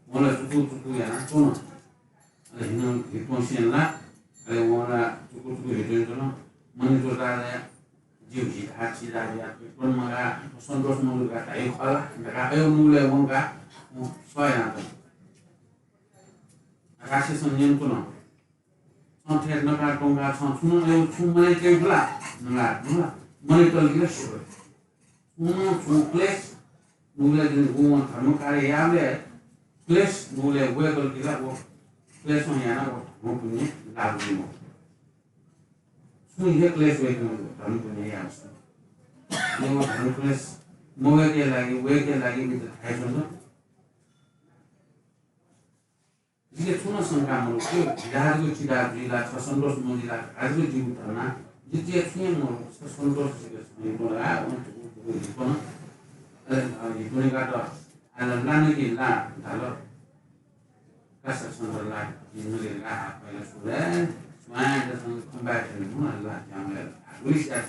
वं ला चुकु चुकु यानाः त्वन। अले हिन्हु हि त्वंसें ला, अले वं ला चुकु चुकु हि त्वंतन। मणिचूडाया जिगु हि धाः चिधंया त्वने मगाः, सन्तोष मजू धकाः धाइगु खः ला धकाः अय् नुगलय् वंकाः वं सह यानातन। राक्षसं न्यनातन। छं थथे नकाः त्वंकाः छं छुं नं अय् छुं मनय् तयेगु ला? नकाः, नकाः मनय् तल कि ला सिबय्। छुं नं छुं क्लेश नुगलय् जुन वं धर्म कार्य याःबलय् क्लेश नुगलय् वय्कल कि ला व क्लेशं यानाः व धर्म पुण्य लाभ जुइ मखु। छुं हे क्लेश वय्कल धर्म पुण्य याःबलय्। अले व धर्म क्लेश मवय्के लागि, वय्के लागि मित्र धाये च्वंत। जिके छुं नं शंका मदु, थ्व हि धाःगु चिधं जुइ ला, छ सन्तोष मजू ला, धाःगु जिगु धर्ना, जिके छुं हे मदु, छ सन्तोष जिके छुं हे मदु, आ, वं धुकु धुकु हिपन, अले, अ, हिपने गात, अले लाने कि ला, धाल। कासा छन्त ला, जिं नके ला, आ, पहिला सुरु हे, स्वां दसं खम्बाय् थें मुना ला, ज्यां ला, आ, गुइस यात।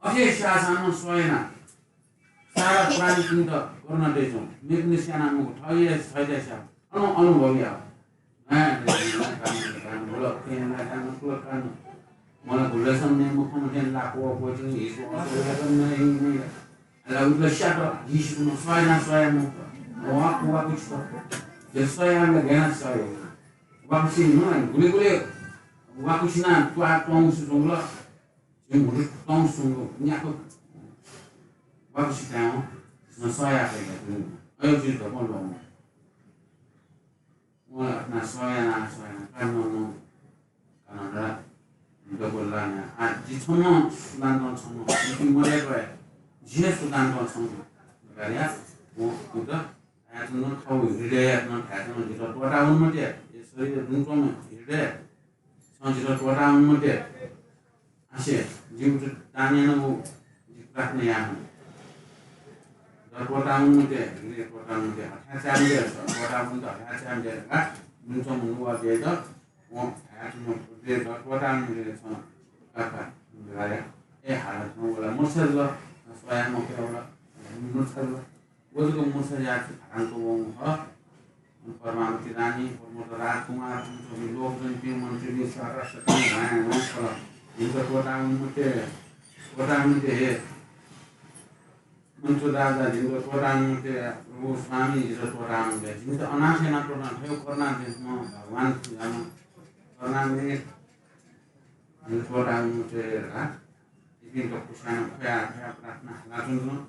अथे स्याःसां नं सह याना। सारा प्राणीपिन्त करुणा दइच्वं। मेपिन्त स्याना मखु, थः हे सय्‌ताय् स्याः। अनु-, अनुभव याः। वाकुसि नं गुलि गुलि वाकुसि नं त्वाः त्वंगु सु च्वंगु ला। झी म्हुतु त्वंगु सु न्याक्व वाकुसि कायेवं झीसं सह याये फइ का। अय् जुइ धकाः ल्वःमन। वं ला अथे यानाः सह यानाः, सह यानाः कानं नं, कानं ला दक्व लानाः, आ, जि छम्ह सुदानतं छम्ह, इपिं मदय्क हे, जि हे सुदानतं छम्ह धकाः वं उत धायेच्वन, थःगु हृदययात नं धायेच्वन, जितः त्वःता वने मते, ए शरीरय् दुने च्वंम्ह हृदय, छं जितः त्वःता वने मते। आसे, जिगु दान यानागु, जि प्रार्थना याये हं। जितः त्वःता वने मते, जितः त्वःता वने मते, हथाय् चाये मते, त्वःता वनेत हथाय् चाये मते धकाः दुने च्वंम्ह नुगः जय्‌त वं धायेच्वन, जितः त्वःता वने मते छं काका धकाः। ए हालाच्वन, व ला मूर्छा जुल, सह याये मफयाः व ला मूर्छा जुल। व जक मूर्छा जुयाः छु थानाच्वंगु खः। अन पद्मावती रानी, पद्मोत्तर राजकुमार, अन च्वंपिं लोकजनपिं, मन्त्रीपिं सकसितं ह्वाँय् ह्वाँय् छ्वल। जिमित त्वःता वने मते, त्वःता वने मते हे। मन्त्री राजा, जिमित त्वःता वने मते, प्रभु स्वामी, जिमित त्वःता वने मते। जिमित अनाथ यानाः त्वःता, थ्व करुणा दीम्ह भगवान, करुणामय, जिमित त्वःता वने मते धकाः इपिं दक्वस्यां ख्वया ख्वया प्रार्थना हालाच्वन।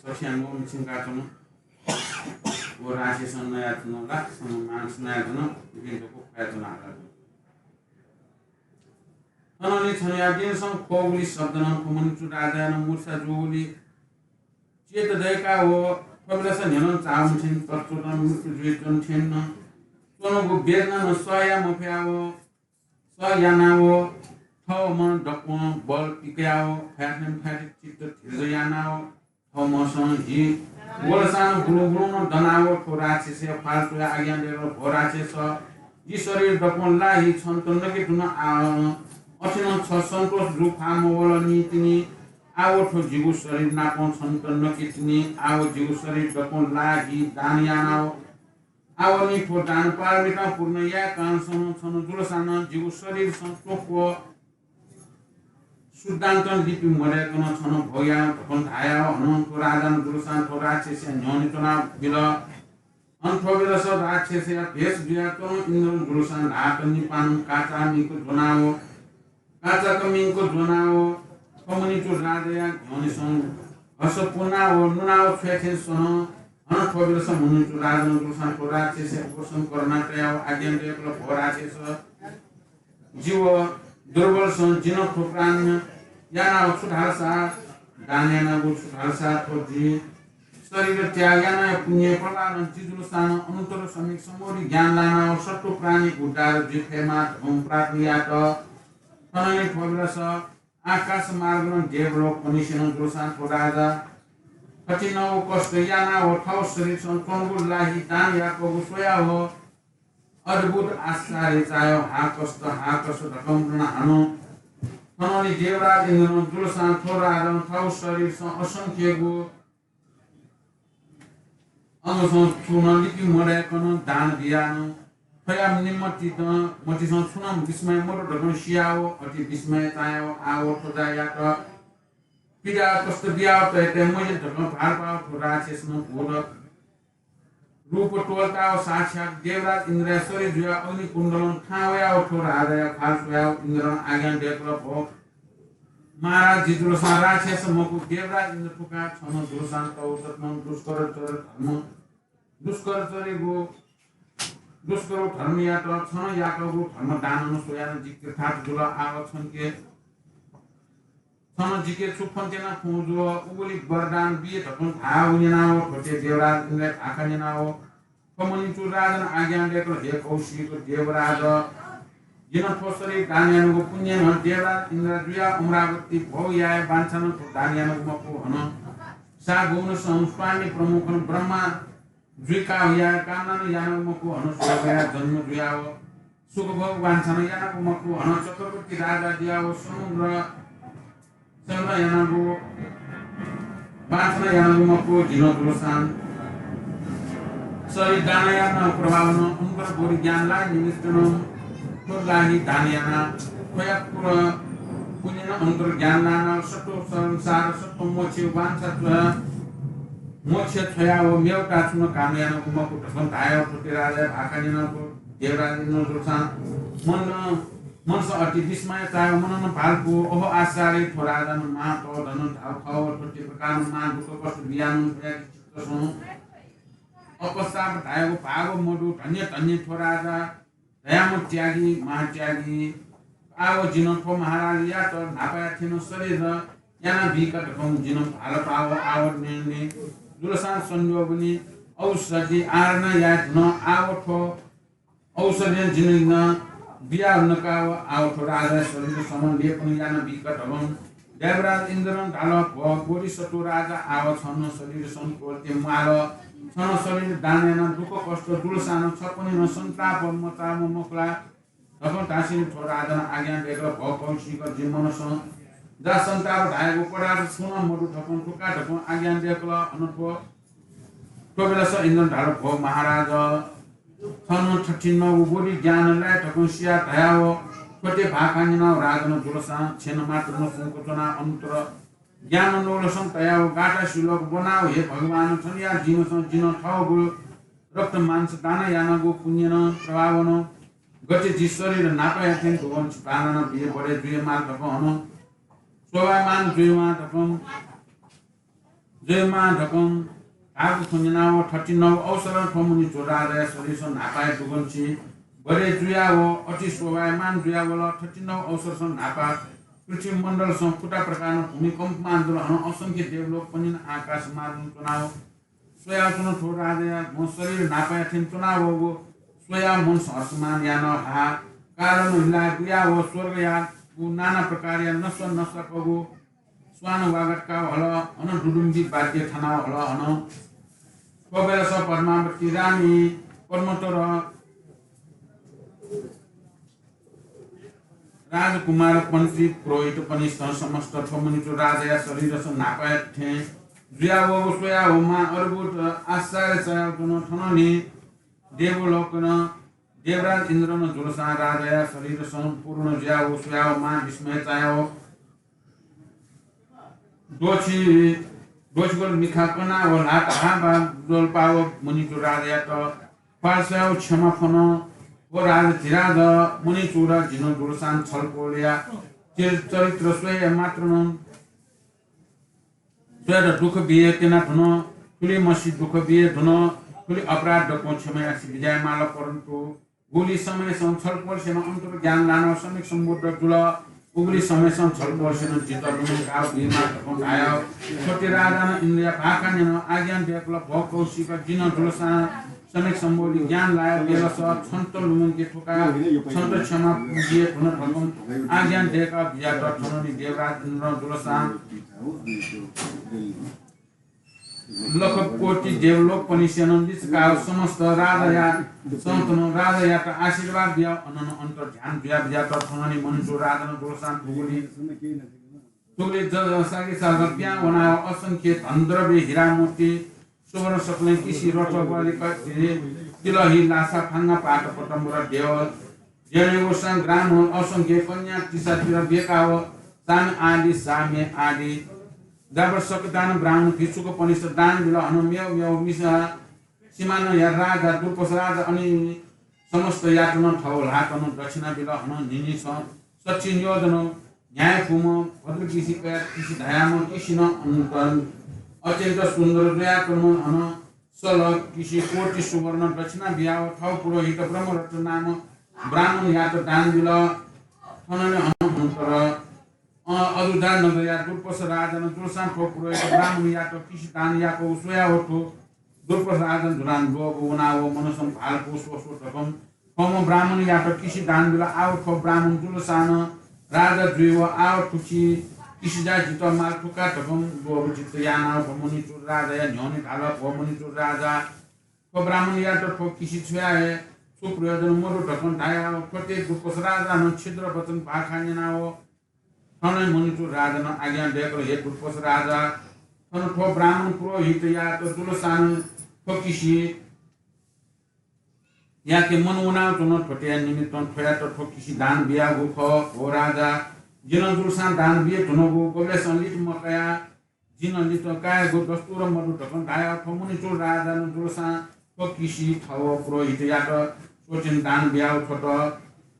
सकस्यां नं मिछिंकाच्वन। व राक्षसं नयाच्वन, राक्षसं मांस नयाच्वन, इपिं दक्व ख्वयाच्वन हालाच्वन। थनंलि छन्हुया दिनसं ख्वःगुलिं शब्द नं, थ्व मणिचूड राजाया नं मूर्छा जूगुलिं चेत दय्‌काः व थ्व बेलस न्ह्यलं चाःम्ह थें ततच्वतं मृत्यु जुयाच्वन थें नं च्वंगु वेदना नं सह याये मफयाः व सह यानाः व थःम्हं दक्वं बल पिकयाः व फ्याथें फ्याथे चित्त धिर यानाः व थःम्हसं हि वलसां गुलुगुलुं नं दनाः व थ्व राक्षसया ख्वाल च्वयाः आज्ञा दय्‌कल, भो राक्षस, जि शरीर दक्वं ला हि छन्त नके धुन, आः अथे नं छ सन्तोष जू फाः मवल नि तिनि। आः व थ्व जिगु शरीर नापं छन्त नके तिनि। आः व जिगु शरीर दक्वं ला हि दान यानाः व आवनि थ्व दान पारमिता पूर्ण याय्कां सन छन जुलसां जिगु शरीरसं त्वक्व शुद्धान्तं लिपि मदय्कन छन भौया धकं धायाव हनं थ्व राजानं जुलसां थ्व राक्षसया न्ह्यःने च्वनाबिल। अन थ्व बेलस राक्षसया भेष जुयाच्वन इन्द्रं जुलसां ल्हातं निपानं काचामिक ज्वनाव काचाकमिंक ज्वनाव थ्व मुनिचु राजाया न्ह्यःनेसं हस पुनाव नुनाव छ्वये थें सन। अन थ्व बेलस मुनिचु राजानं जुलसां थ्व राक्षसया उपशम करुणा तयाव आज्ञा दय्कल, भो राक्षस, जि व दुर्बलसं जिं थ्व प्राण यानाव छु धालसा दान यानागु, छु धालसा थ्व जि शरीर त्याग यानाया पुण्य प्रभावं जि जुलसां अनन्तर समिक समोरी ज्ञान लानाव सत्त्व प्राणी उद्धार जुइ फयेमा धकं प्रार्थना यात। थनंलि थ्व बेलस आकाश मार्गनं देवलोक पनिसेनं जुलसां थ्व राजा कठिन व कष्ट यानाव थव शरीरसं च्वंगु लाहि दान याकगु स्वयाव अद्भुत आश्चर्य चायाव हा कष्ट, हा कष्ट धकं नं हानं। थनंलि देवराज इन्द्रनं जुलसां थ्व राजानं थव शरीरसं असंख्यगु अंगसं छुं नं लिपि मदय्कन दान बियानं थ्वया निम्तिं मतिसं छुं नं विस्मय मदु धकं सियाव अति विस्मय चायाव आव थ्व जायात पीडा कष्ट बियाव तये तये मजिल धकं भालपाव थ्व राक्षसनं भूत रूप त्वःताव साक्षात देवराज इन्द्रया शरीर जुयाव अग्निकुण्डलं थाहां वयाव थ्व राजाया ख्वाल स्वयाव इन्द्रं आज्ञा दय्कल, भो महाराज, जि जुलसां राक्षस मखु, देवराज इन्द्र थुका छन जुलसां तव तत्नं दुष्कर चर धर्म, दुष्कर चरेगु, दुष्कर धर्मयात छन याकगु धर्म दानं स्वयानं जि कृतार्थ जुल। आव छनके छन जिके छु फ्वंत्यना फ्वं जुल, उगुलि वरदान बिये धकं धाःगु न्यनाव थ्वते देवराज इन्द्रया भाखा न्यनाव थ्व मुनिचु राजानं आज्ञा दय्कल, हे कौशिक देवराज, जिं थ्व शरीर दान यानागु पुण्यनं देवराज इन्द्र जुयाव अमरावती भौयाये बांछानं थ्व दान यानागु मखु, हनं सागौनसं स्वामी प्रमुखनं ब्रह्मा जुइकाव याये कामनानं यानागु मखु, हनं स्वर्गया जन्म जुयाव सुखभोग बांछानं यानागु मखु, हनं चक्रवर्ती राजा जुयाव समुद्र समुद्र यानागु बांछानं यानागु मखु, जिं जुलसां शरीर दान याना प्रभावनं अनन्तर बोधि ज्ञान लाइ निमित्तनं थ्व लाहि दान याना। थ्वया पुण्यनं अनन्तर ज्ञान लानाव सत्त्व संसार सत्त्व मोक्ष वांछा मोक्ष छ्वयाव मेवता छुं नं काम यानागु मखु धकं धायाव थ्वते राजाया भाखा न्यनाव देवराज इन्द्रं जुलसां मन मनसं अति विस्मय चायाव मननं भालपु, अहो आश्चर्य, थ्व राजानं मां तःधनं धाःगु खः, थ्वते प्रकारनं मां दुःख कष्ट बियानं थ्वयाके चित्तसं अपश्चात धाःगु भाःगु मदु, धन्य धन्य थ्व राजा, दयाम्ह त्यागी, महात्यागी। आव जिं थ्व महाराजयात न्हापाया थें नं शरीर याना बीक धकं जिं भालपाव आव न्यने जुलसां संयोगनि औषधि आराधना याये धुन। आव थ्व औषधिं जिं बिया नकाव आव थ्व राजाया शरीर समं लेपन याना बीक धकं देवराज इन्द्रं धाल, भो बोधिसत्व राजा, आव छन शरीर संतोलते म्वाल। छन शरीर दान यानाः दुःख कष्ट जुलसां छपनिनं सन्ताप मचाःम्ह मखु ला धकं धासेंलि थ्व राजानं आज्ञा दय्कल, भो कौशिक, जि मनसं जा सन्ताप धाःगु पदार्थ छुं नं मदु धकं थुका धकं आज्ञा दय्कल। अन थ्व थ्व बेलस इन्द्रं धाल, भो महाराज, छं थथिंगु बोधि ज्ञान लाइ धकं सिया धयाव थ्वते भाखा न्यनाव राजानं जुलसां क्षण मात्रं सुंक च्वनाव अनन्तर ज्ञान नूलसं तयाव गाथा सिलोक ब्वनाव, हे भगवान, छन्या जिनसं जिं थःगु रक्त मांस दान यानागु पुण्यनं प्रभावनं गथे जि शरीर न्हापाया थें दुगंछि बांलाना बिये बढे जुयेमाल धकं हनं शोभायमान जुयेमाल धकं जुयेमाः धकं धाःगु खँ न्यनाव थथिंगु अवसरं थ्व मुनि चोरादया शरीरसं न्हापाया दुगंछि बढे जुयाव अति शोभायमान जुयावल। थथिंगु अवसरसं न्हापा पृथ्वी मण्डलसं फुता प्रकारं भूमिकम्पमान जुल। हनं असंख्य देवलोकपनिनं आकाश मार्गं च्वनाव स्वयाव च्वन, थ्व राजाया म्ह शरीर न्हापाया थें च्वनावःगु स्वयाव मनसं हर्षमान यानाव हाहाकार हिलाय् बुयाव स्वर्गया नाना प्रकारया नस्व नस्वकःगु स्वान वागत काव हल, हनं दुदुम्बी वाद्य थानाव हल। हनं थ्व बेलस पद्मावती रानी, पद्मोत्तर राजकुमार, मन्त्री, पुरोहितपनिसं समस्त थ्व मुनि चोरादया शरीरसं न्हापाया थें जुयावःगु स्वयाव मां अद्भुत आश्चर्य चायाव च्वन। थनंलि देवलोकनं देवराज इन्द्रनं जुलसां राजाया शरीर सम्पूर्ण जुयाव स्वयाव महाविस्मय चायाव द्वछि द्वछिगुल मिखा कनाव ल्हात हाबा ज्वलपाव मणिचूड राजायात पार्श्वयाव क्षमा फ्वन। व राजाधिराज मणिचूड, जिनं जुलसां छलपोलया चरि- चरित्र स्वये मात्रनं स्वयात दुःख बिये त्यना धुन, थुलि मसि दुःख बिये धुन, थुलि अपराध दक्वं क्षमा यासे बिज्याये माल, परन्तु गुलि समयसं छलपोलसेनं अन्तर्ज्ञान लानाव सम्यक सम्बुद्ध जुल। उगुलि समयसं छलपोलसेनं जितः लुमंकाव बीमाः धकं धायाव थ्वते राजानं इन्द्रया भाखा न्यनाव आज्ञा दय्कल, भो कौशिक, जिनं जुलसां सम्यक सम्बोधि ज्ञान लाया बेलस छन्त लुमंके थुका, छन्त क्षमा बिये धुन धकं आज्ञा दय्काव बिज्यात। थनंलि देवराज इन्द्रं जुलसां लख कोटि देवलोकपनिसेनं लिचकाव समस्त राजाया सन्तनं राजायात आशीर्वाद बियाव अननं अन्तर्ध्यान जुया बिज्यात। थनंलि मणिचूड राजानं जुलसां थुगुलि थुगुलि ज- सागे सागं पिहां वनाव असंख्य धनद्रव्य, हिरा मोती, सुवर्ण सकलें किसि रथ ग्वालिका तिलहि लासा फांगा पाट पटम्बर देव जनेवसां ग्रामं असंख्य कन्या तिसातिर बेकाव चाम आदि सामे आदि दाबर सकदान ब्राह्मण भिक्षुकपनिस दान बिल। हनं मेव मेव मिसा सिमानया राजा दुर्पस राजा अनि समस्तयात नं थव ल्हातं दक्षिणा बिल। हनं न्हिनिसं सच्छि नियोजन न्याय फुम्ह भद्र किसि कया किसि धायाम्ह किसिनं अत्यन्त सुन्दर जुयाकनं हनं सल किसि कोटि सुवर्ण दक्षिणा बियाव थव पुरोहित ब्रह्मरत्न नाम ब्राह्मणयात दान बिल। थनंलि हनं हनं तर अ, अजूजा नगरया दुर्पस राजानं जुलसां थ्व पुरोहित ब्राह्मणयात किसि दान याकव स्वयाव थ्व दुर्पस राजानं जुलसां लोभ वनाव मनसं भालपु स्वस्व धकं थ्वम्ह ब्राह्मणयात किसि दान बिल। आव थ्व ब्राह्मण जुलसां नं राजा जुइव आव थुछि किसिजा जितः माल थुका धकं लोभ चित्त यानाव थ्व मणिचूड राजाया न्ह्यःने धाल, भो मणिचूड राजा, थ्व ब्राह्मणयात थ्व किसि छुया हे छु प्रयोजन मदु धकं धायाव थ्वते दुर्पस राजानं छिद्र वचन भाखा न्यनाव थनं मणिचूड राजानं आज्ञा दय्कल, हे दुर्पस राजा, थन थ्व ब्राह्मण पुरोहितयात जुलसां नं थ्व किसि याके मन वनाव च्वन। थ्वतेया निमित्तं थ्वयात थ्व किसि दान बियागु खः। भो राजा, जिनं जुलसां दान बिये धुनगु गुबलेसं लित मकया, जिनं लित कायेगु दस्तुर मदु धकं धायाव थ्व मणिचूड राजानं जुलसां थ्व किसि थव पुरोहितयात स्वछिन दान बियाव छ्वत।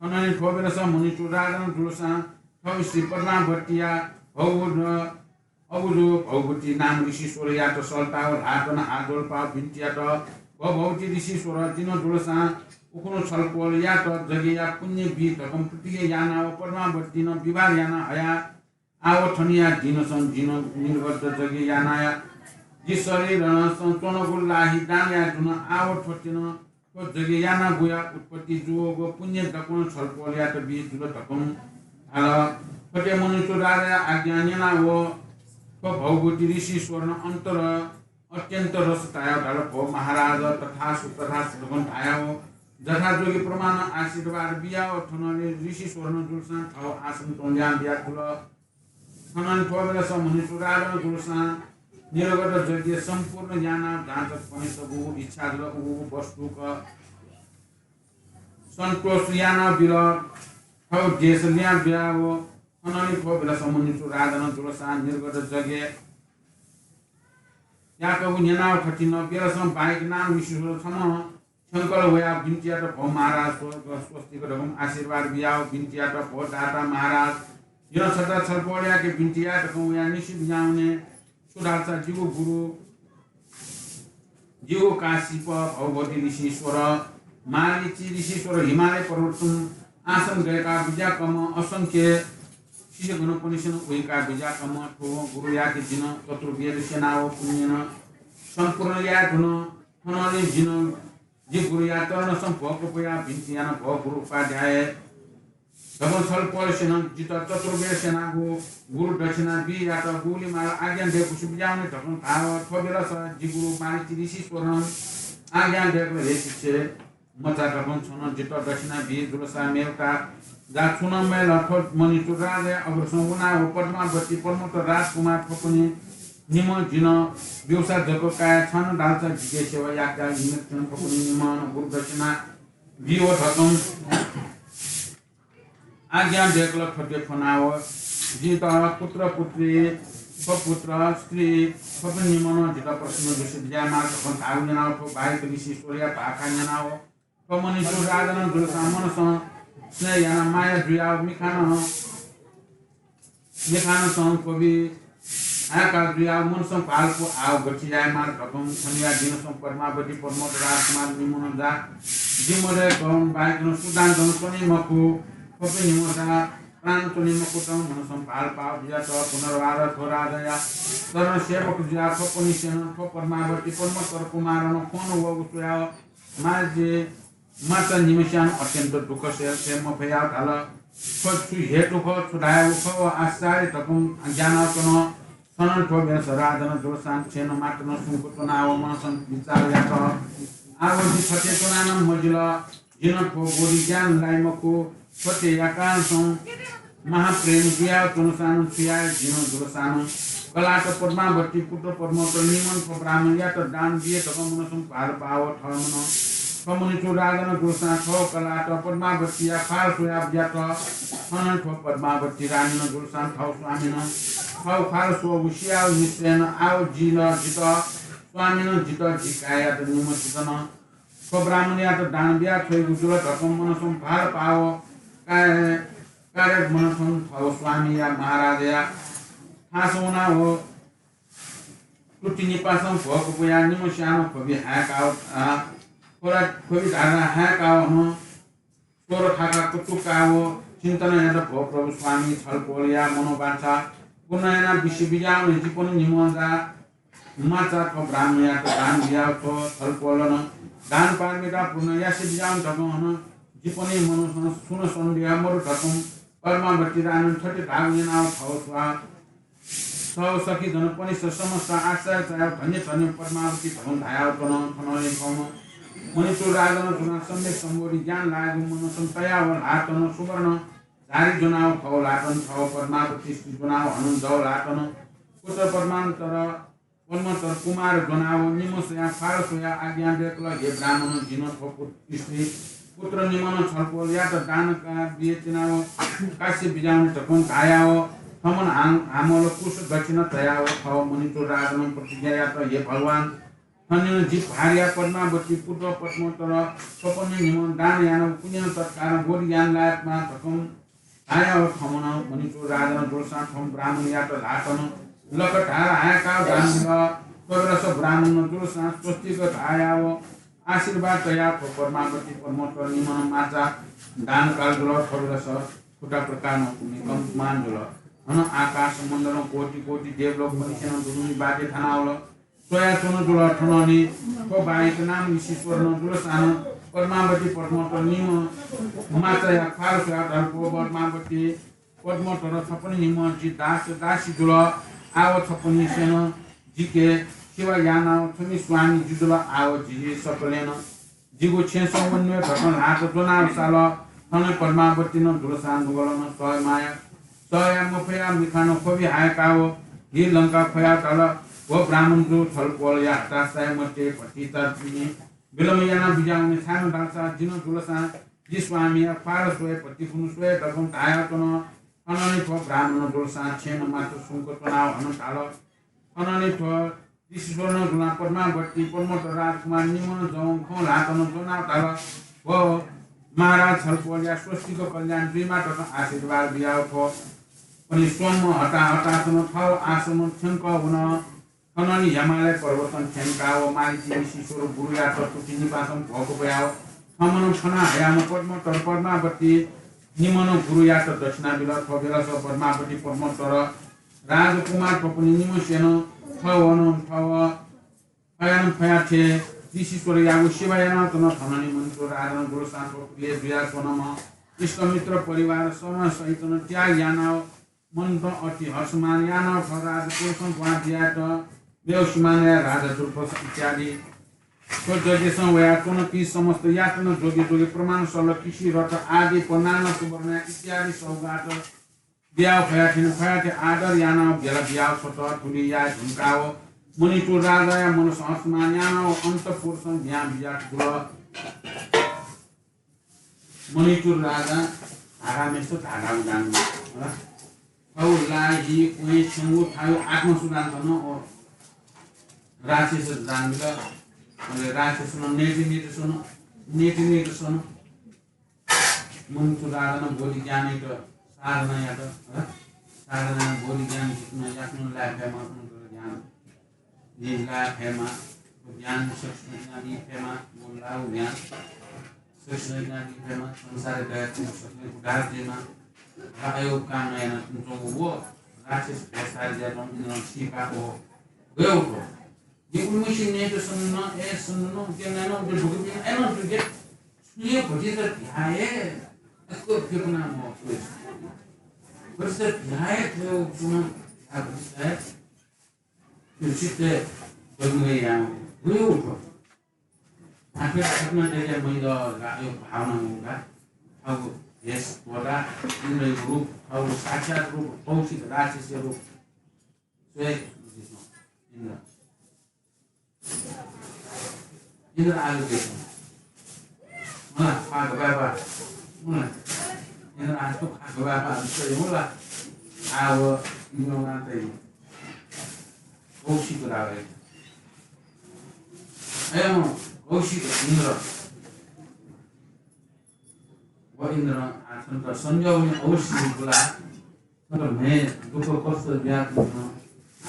थनंलि थ्व बेलस मणिचूड राजानं जुलसां थव स्त्री पद्मावतीया भौ अबुजु भौभूति नाम ऋषीश्वरयात सल्ताव ल्हातं हात ज्वलपाव बिन्ति यात, भो भौभूति ऋषीश्वर, जिनं जुलसां उखुन्हु छलपोलयात जग्गया पुण्य बी धकं प्रतिज्ञा यानाव पद्मावतीनं विवाह याना हया। आव थनिया दिनसं जिनं निर्गत जग्ग यानाया जि शरीरसं च्वनागु लाहि दान याये धुन। आव थ्वतेनं थ्व जग्ग यानागुया उत्पत्ति जूगु पुण्य दक्वं छलपोलयात बी जुल धकं धाल। थ्वते मणिचूड राजाया आज्ञा न्यनाव थ्व भौभूति ऋषीश्वरनं अन्तर अत्यन्त रस तायाव धाल, भो महाराज, तथास्तु, तथास्तु धकं धायाव जथाजोगी प्रमाणं आशीर्वाद बियाव थनंलि ऋषीश्वरनं जुलसां थव आसन च्वंल्यां बिया जुल। थनंलि थ्व बेलस मणिचूड राजानं जुलसां निर्गत जग्ग सम्पूर्ण यानाव जहाँ तक पनिस गुगु इच्छा जुल उगु वस्तुक सन्तोष यानाव बिल। थव देश ल्यां बियाव थनंलि थ्व बेलस मणिचूड राजानं जुलसां निर्गत जग्ग याकगु न्यनाव थथिन बेलसं बाहेक नाम ऋषीश्वर छम्ह थ्यंकल वयाव बिन्ति यात, भो महाराज, स्वर्ग स्वस्तिक धकं आशीर्वाद बियाव बिन्ति यात, भो दाता महाराज, जिनं छता छलपोलयाके बिन्ति याये धकं वया निसि बिज्याहुने छु धालसा जिगु गुरु, जिगु काश्यप भौभूति ऋषीश्वर, मारीचि ऋषीश्वर हिमालय पर्वतसं आसन गय्काव बिज्याकम्ह असंख्य शिष्यगणपनिसेनं उइकाव बिज्याकम्ह थ्व गुरुयाके जिनं चतुर्वेद सेनाव पुण्यनं सम्पूर्ण याये धुन। थनंलि जिनं जि गुरुया चरणसं भ्वकपुयाव बिन्ति याना, भो गुरु उपाध्याय, धकं छलपोलसेनं जितः चतुर्वेद सेनागु गुरु दक्षिणा बी यात गुलि माल आज्ञा दय्कूसे बिज्याहुने धकं धाव। थ्व बेलस जि गुरु मारीचि ऋषीश्वरनं आज्ञा दय्कल, हे शिष्य, मचा धकं छनं जितः दक्षिणा बी जुलसा मेव का, जा छुं नं मयल। थ्व मणिचूड राजाया अग्रसं वनाव पद्मावती पर्वत राजकुमार थ्वपनि निम्ह जिं ब्यूसा जक काये, छाय् धाःसा जिके सेवा याकेया निमित्तं थ्वपुनि निम्हं गुरु दक्षिणा बियो धकं आज्ञा दय्कल। थथे खनाव जितः पुत्र पुत्री, थ्व पुत्र स्त्री, थ्वपुनि निम्हं जितः प्रसन्न जुसें बिज्यायेमाः धकं धाःगु न्यनाव थ्व बाहेक ऋषीश्वरया भाखा न्यनाव थ्व मणिचूड राजानं जुलसां मनसं स्नेह यानाव माया जुयाव मिखानं, मिखानं सं क्वबि हाय्काः जुयाव मनसं भालपु आव गथे यायेमाः धकं खनेया जिं सं पद्मावती पद्मोत्तर राजकुमार निम्हं जा। जि मदय्कं बाहेकनं सुद्धां च्वने मखु। थ्वपुनि निम्हं जा प्राण च्वने मखुत। मनसं भालपाव जुयात पुनर्वार थ्व राजाया चरण सेवक जुयाव थ्वपुनि सेनं थ्व पद्मावती पद्मोत्तर कुमारनं ख्वं वःगु स्वयाव मां जि माचा निम्हस्यां अत्यन्त दुःख से, से मफयाव धाल, थ्व छु हेतु खः, छु धायेगु खः व आश्चर्य धकं ग्यानाव च्वन। थनं थ्व बेलस राजानं जुलसां छेँनं मातानं सुंक च्वनाव मनसं बिचाः यात, आव जि थथे च्वनानं मजिल, जिं थ्व बोधि ज्ञान लाइ मखु। थथे याकानं सं महाप्रेम जुयाव च्वनसानं छु याये जिं जुलसानं कलात पद्मावती पुत्र पद्मोत्तर निम्हं थ्व ब्राह्मणयात दान बिये धकं मनसं भालपाव थःम्हं थ्व मणिचूड राजानं जुलसां थ्व कलात पद्मावतीया ख्वाल स्वयाव बियात। थनं थ्व पद्मावती रानीनं जुलसां थव स्वामीनं थव ख्वाल स्वःगु सियाव निश्चयनं आव जि ला जितः स्वामीनं जितः जि काय्‌यात निम्ह सितनं थ्व ब्राह्मणयात दान बिया छ्वयेगु जुल धकं मनसं भालपाव काये, काये मनसं थव स्वामीया महाराजया थासं वनाव तुतिनिपासं भ्वपुयाव निम्हस्यां क्वबि हाय्काव, आ, क्वबि धारा हाय्काव हनं स्वर खाका कुतुकाव चिन्तन यात, भो प्रभु स्वामी छलपोलया मनोवांछा पूर्ण यानाव बिसे बिज्यावने जिपनि निम्हं जा माचा थ्व ब्राह्मणयात दान बियाव थ्व छलपोलं दान पारमिता पूर्ण यासे बिज्यावने धकं हनं जिपनि मनसं सुनं सन्देह मदु धकं पद्मावती रानीनं थथे धाःगु न्यनाव थव स्वा, थव सखीजनपनिस समस्त आश्चर्य चायाव धन्य धन्य पद्मावती धकं धायाव च्वन। थनंलि थव मणिचूड राजानं जुलसां सम्यक सम्बोधि ज्ञान लायेगु मनसं तयाव ल्हातं सुवर्ण झारि ज्वनाव थव ल्हातं थव पद्मावती स्त्री ज्वनाव हनं दव ल्हातं पुत्र पद्मान्तर पद्मोत्तर कुमार ज्वनाव निम्हस्यां ख्वाल स्वयाव आज्ञा दय्कल, हे ब्राह्मण, जिं थ्व पुत-, स्त्री पुत्र निम्हं छलपोलयात दान का-, बिये तिनाव कासे बिज्यावने धकं धायाव थमनं हां-, हामल कुश दक्षिणा तयाव थव मणिचूड राजानं प्रतिज्ञा यात, हे भगवान, थनिं जि भार्या पद्मावती पुत्र पद्मोत्तर थ्वपनि निम्हं दान यानाव पुण्यं तत्कालं बोधि ज्ञान लायेमाः धकं धायाव थमनं मणिचूड राजानं जुलसां थव ब्राह्मणयात ल्हातं लकधार हाय्काव दान बिल। थ्व बेलस ब्राह्मणनं जुलसां स्वस्तिक धायाव आशीर्वाद तयाव थ्व पद्मावती पद्मोत्तर निम्हं माचा दान काल जुल। थ्व बेलस फुता प्रकारनं भूमिकम्पमान जुल। हनं आकाश मण्डलं कोटि कोटि देवलोकपनिसेनं दुनुमि वाद्य थानावल। स्वयाच्वन जुल। थनंलि थ्व बाहेक नाम ऋषीश्वरनं जुलसां पद्मावती पद्मोत्तर निम्ह माचाया ख्वाल स्वयाव धाल, भो पद्मावती पद्मोत्तर, छपनि निम्हं जि दास दासी जुल। आव छपनिसेनं जिके सेवा यानाव छमि स्वामी जि जुल। आव जि सकलेनं जिगु छेँसं वनेनु धकं ल्हातं ज्वनाव साल। थन पद्मावतीनं जुलसां नुगलनं सह माया सह याये मफयाव मिखानं क्वबि हाय्काव हि लंका ख्वयाव धाल, भो ब्राह्मण जु, छलपोलया हताशताया मध्ये भतिचा तिनि विलम्ब यानाव बिज्यावने, छाय् धाःसा जिं जुलसां जि स्वामीया ख्वाल स्वये, भतिकुनु स्वये धकं धायाव च्वन। थनंलि थ्व ब्राह्मण जुलसां छेँनं माता सुंक च्वनाव हनं धाल, थनंलि थ्व ऋषीश्वरनं जुलसां पद्मावती पद्मोत्तर राजकुमार निम्हं जवं खँ ल्हातं ज्वनाव धाल, भो महाराज, छलपोलया स्वस्तिक कल्याण जुइमा धकं आशीर्वाद बियाव थ्वपनि स्वम्ह हता हतासनं थव आश्रमं थ्यंकः वन। थनंलि हिमालय पर्वतं थ्यंकाव मारीचि ऋषीश्वर गुरुयात तुतिनिपासं भ्वपुयाव थमनं खना हयाम्ह पद्मोत्तर पद्मावती निम्हं गुरुयात दक्षिणा बिल। थ्व बेलस पद्मावती पद्मोत्तर राजकुमार थ्वपनि निम्हसेनं थवनं थव फयानं फया थें ऋषीश्वरयागु सेवा यानाव च्वन। थनंलि मणिचूड राजानं जुलसां थ्व प्रिय जुयाच्वंम्ह इष्टमित्र परिवार समेत सहितनं त्याग यानाव मनंतुं अति हर्षमान यानाव थः राजकोषं ग्वाहालि यात। मेव सिमानया राजा दुर्पस इत्यादि थ्व जग्यसं वयाच्वंपिं समस्त यातनं जोग्य जोग्य प्रमाण सल, किसि, रथ आदि, व नाना सुवर्ण इत्यादि सौगात बियाव फया थिन, फया थें आदर यानाव बेला बियाव छ्वत। थुलि याये धुंकाव मणिपुर राजाया मनसं असमान यानाव अन्तःपुरसं ज्ञान बिया थुल। मणिपुर राजा धारामेस धारा उदान, हला। थौ ला हि क्वँय् छ्यंगु थायु आत्मसुदान थन। ओ राक्षस दान बिल। अले राक्षस न नेति नेति सन, नेति नेति सन। मणिपुर राजा न बोधि ज्ञान यात, साधना यात, हला। साधना बोधि ज्ञान जितन यातन लाये फयेमा, अनंतर ज्ञान। जिं लाये फयेमा, व ज्ञान सकसिनं इनाबी फयेमा, व लाउ ज्ञान सकसिनं इनाबी फयेमा, संसारय् दयाच्वंगु सकसिनं उद्धार जुइमा। ला अय् कामना यानाच्वंगु व राक्षस भेषधारी जुयाच्वंगु इन्द्रं सीका व गय् उठो। जिं उलिमछि नयेत सन्नु नं, ए सन्नु नं, उके नये नं, उके ढुकुपिं नं, ए नं दुके। छुं हे भतिचा भिया हे, अक्व प्यपुना मखु। भतिचा भिया हे थ्व पुना भिया भतिचा हे। यो चित्त बदुंगय् यां, गय् उठो। आखिर सपना देखे मैद ला यो भावना मुंका। थःगु भेष त्वःता, इन्द्रया रूप, थःगु साक्षात रूप, कौशिक राक्षसया रूप। स्वये इन्द्र। इन्द्र आलु देख्नु। मला, खा गबाय्‌बा। मला। इन्द्र आलु खा गबाय्‌बा, स्वये मला। आव इन्द्र नातै। कौशिक रावे। अयं कौशिक इन्द्र। व इन्द्र आछन्त संजय हुने अवश्य बुला। तर म्हे दुःख कष्ट ब्याज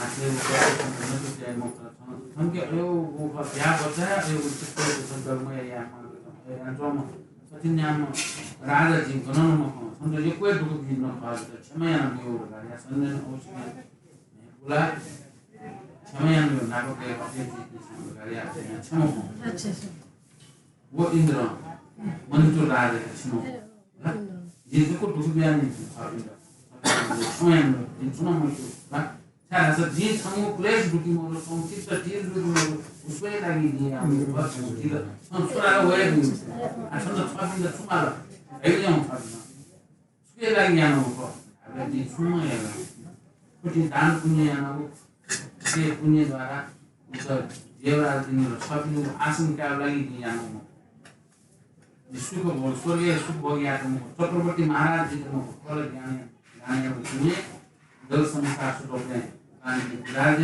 आथे कष्ट नतु त्याय मखु। छन, छनके अयो उख ब्या बचा अयो चित्त संकल्प मया या मान। अयो यान जम सचिन्याम राजा जिं गणन मखु। छन यक्व दुःख बिन न खा क्षमा यान बियो। या संजय अवश्य म्हे बुला क्षमा यान बियो। नापक अथे क्षमा खु। व इन्द्र मणिपुर राजायात क्षमा। जिं जक दुःख बियानि, इन्द्र। क्षमा यानादिसँ। छाय्‌धाःसा जिं छंगु क्लेश दुःखी मरु, छंगु चित्त तील दुःखी मरु, उसके लागि जिं यानागु खः। छं सुनां वये दुनि। आ, छन्त थःपिन्त छु माल? धैर्य हं थःपिन्त। सुके लागि यानागु खः? अले जिं छुं नं यानागु। कति दान पुण्य यानागु, के पुण्य द्वारा उत देवराज इन्द्र छपिनिगु आसन कायेगु लागि जिं यानागु। जिं सुख भोग, स्वर्गय् सुख भोग यात मखु। चक्रवर्ती महाराज जुइत मखु। खल ज्ञान, ज्ञान यानागु पुण्य दल संसार सुख भोग यानागु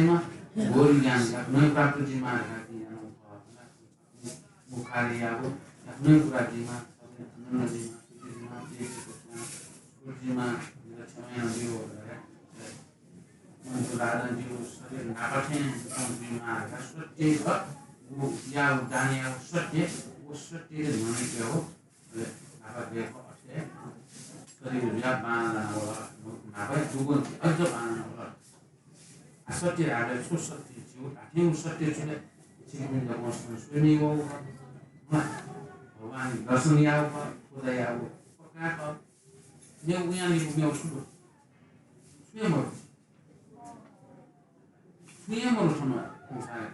पुण्य। घोर ज्ञान याकनं प्राप्त जुइमा धकाः जिं यानागु खः। व कार्य याःगु, याकनं पूरा जुइमा, सबैले आनन्द जुइमा, सुखी जुइमा, प्रिय जुइमा, सुखी जुइमा, जितः क्षमा यानादियो धकाः। मणिपुर राजां जिगु शरीर नापथें दुःखं जुइमा धकाः सत्य व याःगु दान याःगु सत्य, व सत्य न्ह्यःने के हो, अले नापा गय्‌क अथे शरीर जुया बांलाना वल, नापा दुगुन अझ बांलाना वल। आ, सत्य धाःबलय् छु सत्य? जिगु धात्थें सत्य छु ले? छिकपिं दक्वं स्वये वःगु खः। भगवान दर्शन याःगु खः, पूजा याःगु खः, पक्का खः। मेगु उयां लिपु मेगु छु दु? छुं हे मरु। छुं हे मरु थन संसारय्।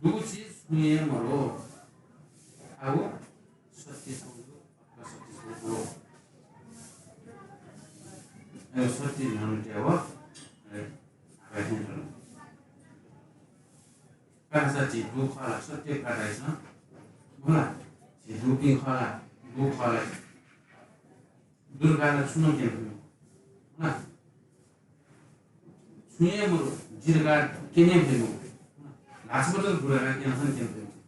दुगु चिज छुं हे मरु। आव सत्य छगू दु, अथवा सत्य छगू दु। अय् सत्य न्ह्यःने तयेव, अय् आकाशं च्वन। कासा झी दु खः ला, सत्य का धाइसँ। होला, झी दुपिं खः ला, दु खः ला। दुर्गाला छुं नं क्यने फइ मखु। छुं हे मरु, जिर्गा क्यने फइ मखु। ल्हाछापत्र दुर्गा क्यनाः नं क्यने फइ मखु।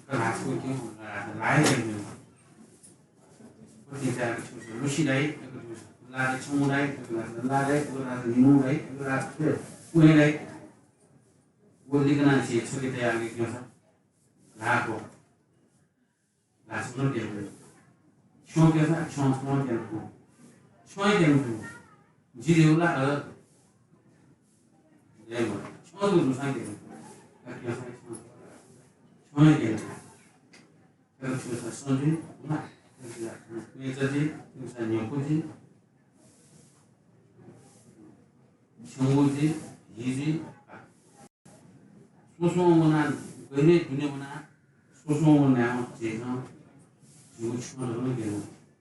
का ल्हाछापत्र क्यने मखु, ला हे क्यने फइ मखु। कति जाय्‌क छु छु लुसि दाइ, एक छु छु ला दाइ, छंगु दाइ, एक ला ला दाइ, एक ला निन्हु दाइ, एक ला क्वँय् दाइ। व लिकनाः झी छखे तयार क्यंसा ल्हाः खः। ल्हाः छुं नं क्यने फइ मखु। छ्यं क्यंसा छ्यं छुं नं क्यने फइ मखु। छ्यं हे क्यने फइ मखु। जिरे उला अ। दय् मखु। छ्यं जक दुसां क्यने फइ मखु। का क्यंसा छ्यं। छ्यं हे क्यने फइ मखु। तर छुं सा सं जुइ, उला। तर छुं सा क्वँय् जुइ, छुं सा न्ह्यःपु जुइ। छ्यंगु जुइ, हि जुइ। स्वस्वं वनाः गहिरय् दुने वनाः स्वस्वं वनाः झीसं झीगु छ्यं जक नं क्यने मखु।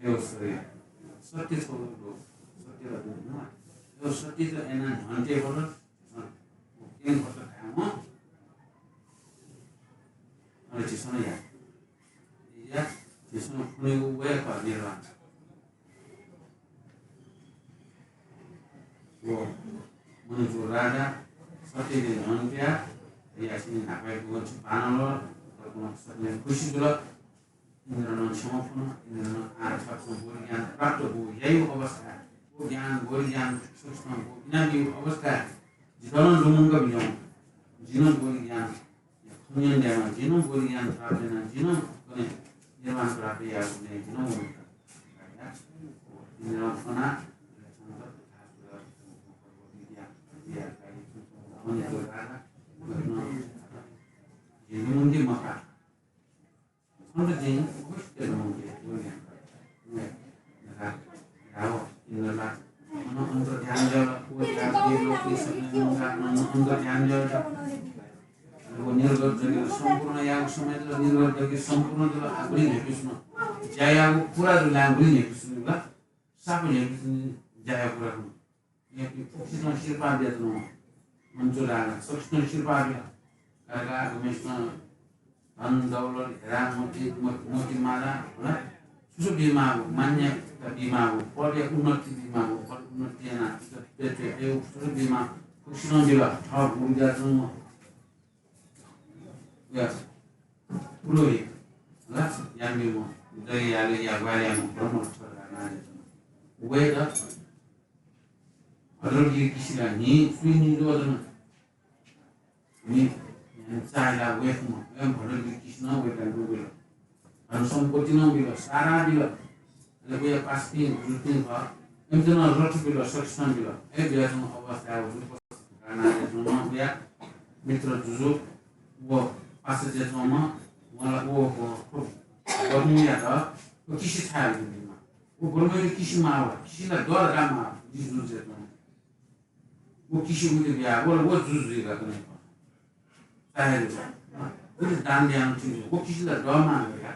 हे सत्य छगू दु, सत्य ला दु, हे सत्य त एना न्ह्यन्ते बल, केन बल धायेवं, अले झीसं या, या, झीसं खुनेगु वय्‌कः निर्वाण। व मनुष्य राजा सत्यले न्ह्यःने पिया, यासिन न्हापाय् गुगन छु बानल, तकुन सत्यले खुसी जुल। इन्द्रनं क्षमा फुन, इन्द्रनं आः छापसं बोधि ज्ञान प्राप्त बु यायु अवस्था, व ज्ञान, बोधि ज्ञान सुक्ष्म बु इनाबियु अवस्था, जितः नं लुमंक बिज्याहुँ, जिनं बोधि ज्ञान खम्यन दयेमा, जिनं बोधि ज्ञान प्राप्त याना, जिनं कने निर्वाण प्राप्त यायेगु दे, जिनं वने। इन्द्रं फना, जिं मन्दिर मखा। छन्त जिं अवश्य नं के बोले। ने, ने, राव, इन्द्रला, अन अन्तर ध्यान जल, वो ध्यान दे लोक, ये सब ने, अन अन्तर ध्यान जल। वो निर्गत जगत सम्पूर्ण याव समय जल, निर्गत जगत सम्पूर्ण जल, आगुली ने पिसुन। जाया वो पूरा जल, आगुली ने पिसुन, साप ने पिसुन, जाया पूरा। यक्व फुक्कसितं सिरपाः बियाच्वंम्ह मनुष्य राजा, सकसितं सिरपाः बिल। काका, गुम्हेसिनं धन दौलत, हेरा मोती, मो-, मोती माला, होला, छु छु बीमाःगु, मान्यता बीमाःगु, पदया उन्नति बीमाःगु, पद उन्नति याना, इज्जत, प्यदँ, प्यदँ, छु छु बीमाः, फुक्कसितं बिल। थः गुरु बियाच्वंम्ह या पुरोहित, होला, यानादीम्ह, दया याये, या ग्वाहालि याःम्ह ब्राह्मण छकः नां दयेच्वन। वय्‌त भद्रगिरि किसिला न्हि सुइ न्हि ज्वःदन। न्हि, न्हि चाय्‌ला वय्‌कूम्ह, वय्‌कूम्ह भद्रगिरि किसिनं वय्‌कूयात बिल। धन सम्पत्ति नं बिल, सारा बिल। अले वया पासापिं गुरुपिं खः, इमित नं रथ बिल, सकसितं बिल। अले बियाच्वंगु अवस्थाय् व जुजुपासा राजा नं वया मित्र जुजु, व पासा जुयाच्वंम्ह, वं ला व, व, व ब्रह्मयात व किसि छाय् बिल बिमा। व ब्रह्मयात किसि माः व, किसि ला दः धकाः माः, जि जुजु जुयाच्वंम्ह। व किसि उलि बिया, व, व जुजु जुइका कने। साहेब, उलि दान बियां ठीक जुइ। व किसि ला दः माः धकाः।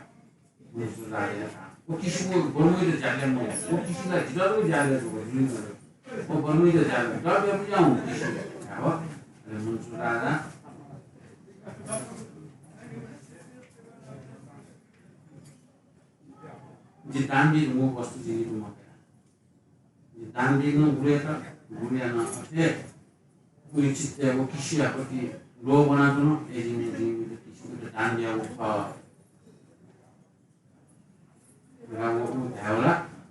मनुष्य राजा। व किसि व ब्रह्मयात ज्यालय् मया। व किसि ला जितः ज्यालय् जुइ, जुइ मया। व ब्रह्मयात ज्यालय्। दः बिया बिया हुँ किसि। हो। अले मनुष्य राजा। जि दान बी धुंगु वस्तु जिं लिपु मकया। जि दान बी धुंगु गुरुयात, गुरुया नं अथे उइ चित्तय् व किसिया प्रति लोभ वनाच्वन, अय्‌जूगुलिं जिं उइत किसियात दान बियागु खः। धकाः व उ धायेवल,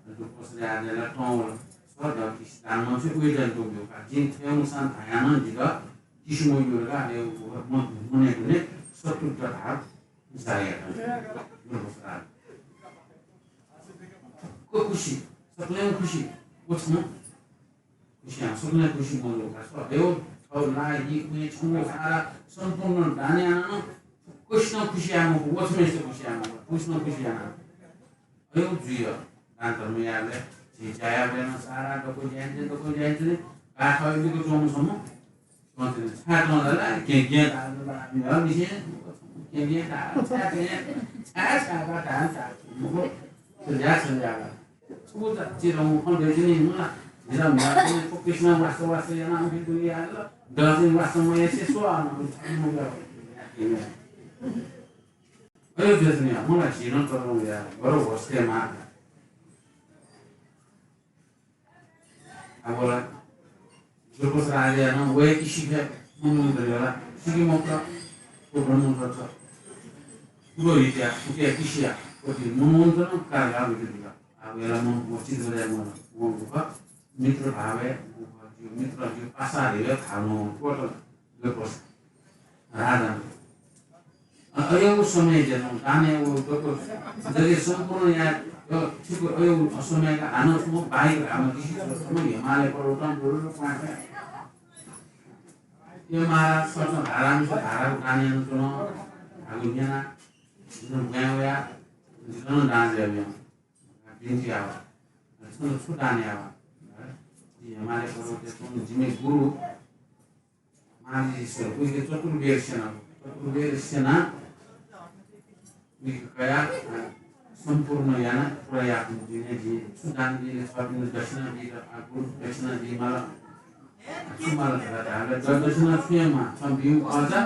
जुजुपासा राजाया ला तं वल। छ दः किसि दान मछिं उइत नं तुं ब्यू का। जिं थथे उसां धयां नं जितः किसि मब्यू धकाः अले व म-, मनय् दुने शत्रुता भाव जाया। जुजुपासा राजा। फुक्क खुसी, सकलें खुसी। व छम्ह खुसी यानाः, सकलें खुसी मजू का। सः हयो, थः ला, हि, कुँया छंगु सारा सम्पूर्ण दान यानाः नं फुक्कसिनं खुसी यानाः मखु, व छम्हय्‌सित खुसी यानाः मखु, फुक्कसिनं खुसी यानाः। हयो जुइ, दान धर्म यायेबलय्, झी ज्या यायेबलय् नं सारा दक्व ज्या यानाच्वनी, दक्व ज्या यानाच्वनी, का थः लिक्क च्वंम्ह छम्ह च्वंच्वनी। छाय् च्वं धाःसा, गें गें धाःसा, गें गें धाःसा, छाय्, छाय्, छाय्, छाय्, छाय्, छाय्, छुगु ला चिधंगु खँ दय्‌कूनि ला? झीत म्हिगः थ्व कृष्ण वास्ता वास्ता यानाः उखे दुने याये ला? दःजिं वास्ता मयासें स्व अन। अय् दय्‌कूनि, मला झी नं तःधंगु याये, बरु होश तयेमाः। अब ला, जुजुपासा राजाया नं वया किसि हे मनूत जुल ला, सिके मफुत, व ब्राह्मण खः। पुरोहितया, उकिया किसिया, व मनूत नं काला उइत जुल। अब वया ला मन, व चित्त बजाय मन, वंगु खः, मित्र भावय्, व खः, ज्यू मित्र, ज्यू पासा धयाः थाहां वंगु खः जुजुपासा राजा। अयौ समय जतं दाने वो दको जगे सम्पूर्ण या ठिक अयौ समय का हानं छुं बाहिर हानं दिसी छुं हिमालय पर्वतं गुरु पाखे। ये महाराज सच धारांश धारा दाने नं तुन आगु न्यना जिन गायवया जिन दान देविया। बिन्ति आवा। छुं छु दान आवा। ये महालय पर्वत तुं जिमे गुरु माली ईश्वर उइके चतुर्वेद सेना, चतुर्वेद सेना उइके कया सम्पूर्ण याना प्रयात्न दिने जी। छु दान दिने छपिन दक्षिणा दिने आ गुरु दक्षिणा दिने माला। छु माला धरा धारा दक्षिणा छुयमा छम बिउ अजा।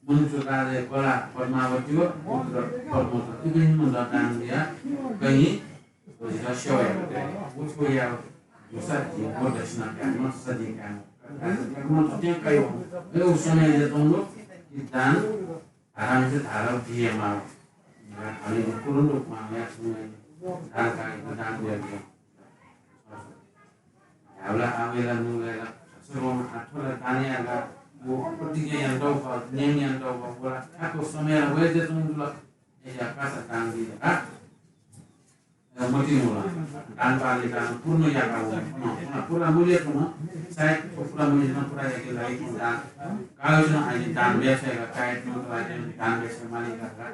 मनुष्य राजा कला पद्मावती व पुत्र पद्मोत्तर इब्राहिम दान दिया कहीं वजिता सेवा या। उसको या उसा जी वो दक्षिणा क्या न सदी क्या न। मन तो क्या कयो। ए उस समय जे तुम लोग कि दान आराम से धारा दिए मारो। हमें तुरंत उपमा या सुने दान का दान दिया। धावला आवेला नुगेला सगोम आठोला दाने आगा वो प्रतिज्ञा यान्तौ प न्याय यान्तौ प बोला ठाको समय वैद्य तुम दुला। ए या कासा दान दिला। मति मुला दान पाले दान पूर्ण याका वो। पूरा मूल्य तुम सायद पूरा मूल्य तुम पूरा याके लाई तुम दान कागज न आइले दान व्यवसाय का काय तुम तुला दान व्यवसाय मालिक का।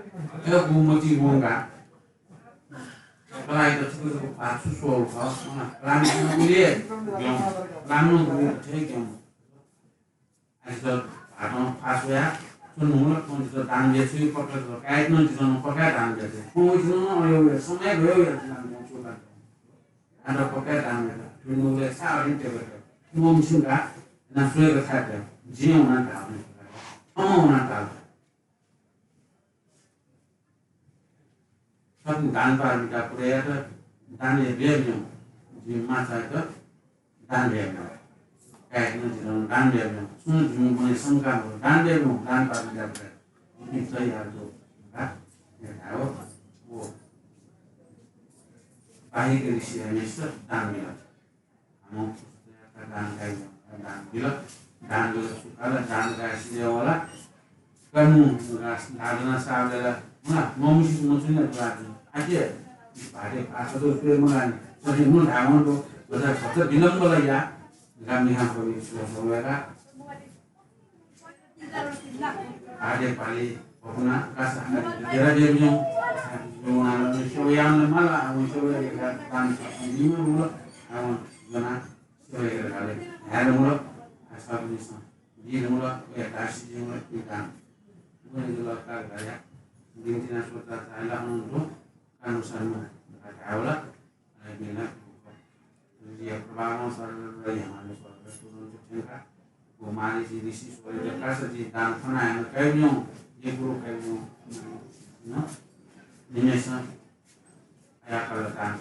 ए वो मति मुंगा। कलाइत छुटुक पाछु सोल ख। राम उले ग्यम राम थे ग्यम। आज तो भाटं पासोया सुन मुला कोन तो दान दे छु पक्का तो काय न जितन पक्का दान दे। कोन जितन अयो समय गयो या दान दे छु का। आदा पक्का दान दे। तुम मुले सा अरिन ते बे। तुम सिंगा ना सुए का खाते। जियो ना दान। हम ना दान। छपिं दान पारमिता पुरयात दान हे बेर्ज्यौँ। जिं माछायात दान बेर्ज्यौँ। कायेत नं जिं दान बेर्ज्यौँ। सुं जिं बने शंका मदु। दान बेर्ज्यौँ, दान पारमिता पुरयात। जिं सही यार दो। का? हे धायो। वो। बाहिर ऋषि हमेशा दान बेर्ज्यौँ। हम दान का दान बिल। दान बिल सुकाल दान का सिले वाला। कनु रास दादना सावलेला। मुना ममुसी मचुने राजु। आके भाटे पासा तो पे मगानी। सजे मुन धावन तो बजा सत बिलम वाला या। गामी हम को सुला सोलेगा। आगे पाली अपना कासा तेरा देव जो जो ना लो शोयान माला हम शोया दान का निम बोला हम जना शोया गाले। है बोला। ऐसा भी नहीं। Di lungula ya tasi jingula pitan. Bukan itu lokal kaya. Dintina sutra tayla untuk kanu sanu. Kawala. Ay bina. Dia perbangun sanu yang ada sutra turun ke tingkat. Gumari di disi sutra dia kasa di dan kana yang kayu. Dia guru kayu. No. Ini sa. Aya kala dan.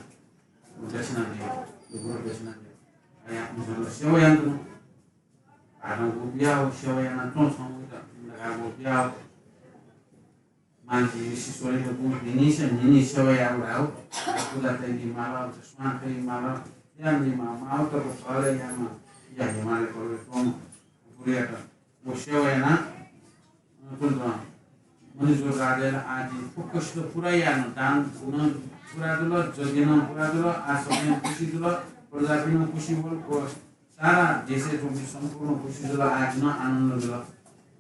Dashina dia. Guru dashina dia. Aya misalnya sewa yang tu. Adang guru biau sewa yang nanti sama kita. Mereka guru biau. Manji si sori tu guru ini se ini sewa yang rau. Aku dah tadi malam sesuatu tadi malam. Yang di malam tu kepala yang ma. Yang di mana kalau itu guru ya kan. वो सेवा याना। अ, कुन त मणिपुर राज्यला आदि फुक्कसित पुरा याना दान न पुरा जुल, जग्य न पुरा जुल, आसक्ति न खुसी जुल, प्रजापिं न खुसी बोल, को सारा देशे तुमि सम्पूर्ण खुसी जुल, आदि न आनन्द जुल।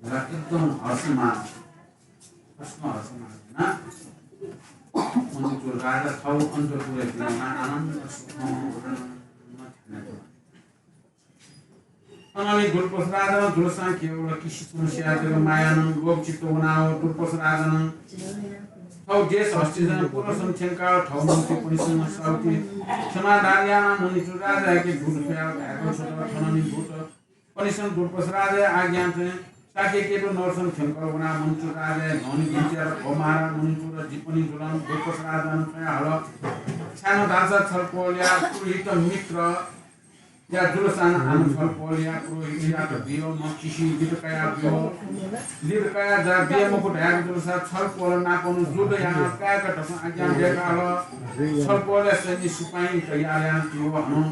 मला एकदम हर्षमान। प्रश्न हर्षमान ना। मणिपुर राजा थौ अन्तपुरे बिना आनन्द सुख। अनंलि दुर्पस राजानं जुलसां केवल किसि समस्या जक मायानं लोभ चित्त वनाव दुर्पस राजानं थौ देश हस्तिजन पुनः सं थ्यंकाव थौ मन्त्रीपनिसं साउति समाधान यानाः मणिचूड राजायाके दूत स्वयाव धाय्कल छ्वत। थनंलि दूतपनिसं दुर्पस राजाया आज्ञा थें शाक्यकेतु नगरसं थ्यंकल वनाः मणिचूड राजाया न्हंने बिन्ति यात, भो महाराज मणिचूड, जिपनि जुलं। दुर्पस राजानं स्वयाहल, छाय् धाःसा छलपोलया पुरोहित मित्र या जुलसां आः छलपोलया पुरोहितयात बियो, म किसिं लित कया बियो। लित कया जा बिये मखु धाय्क जुलसा छलपोल नापं जुद्ध यानाः काय्क धकं आज्ञा दय्काल। छलपोलया सैन्य सिपाइँत याः यानाः तियो हनं।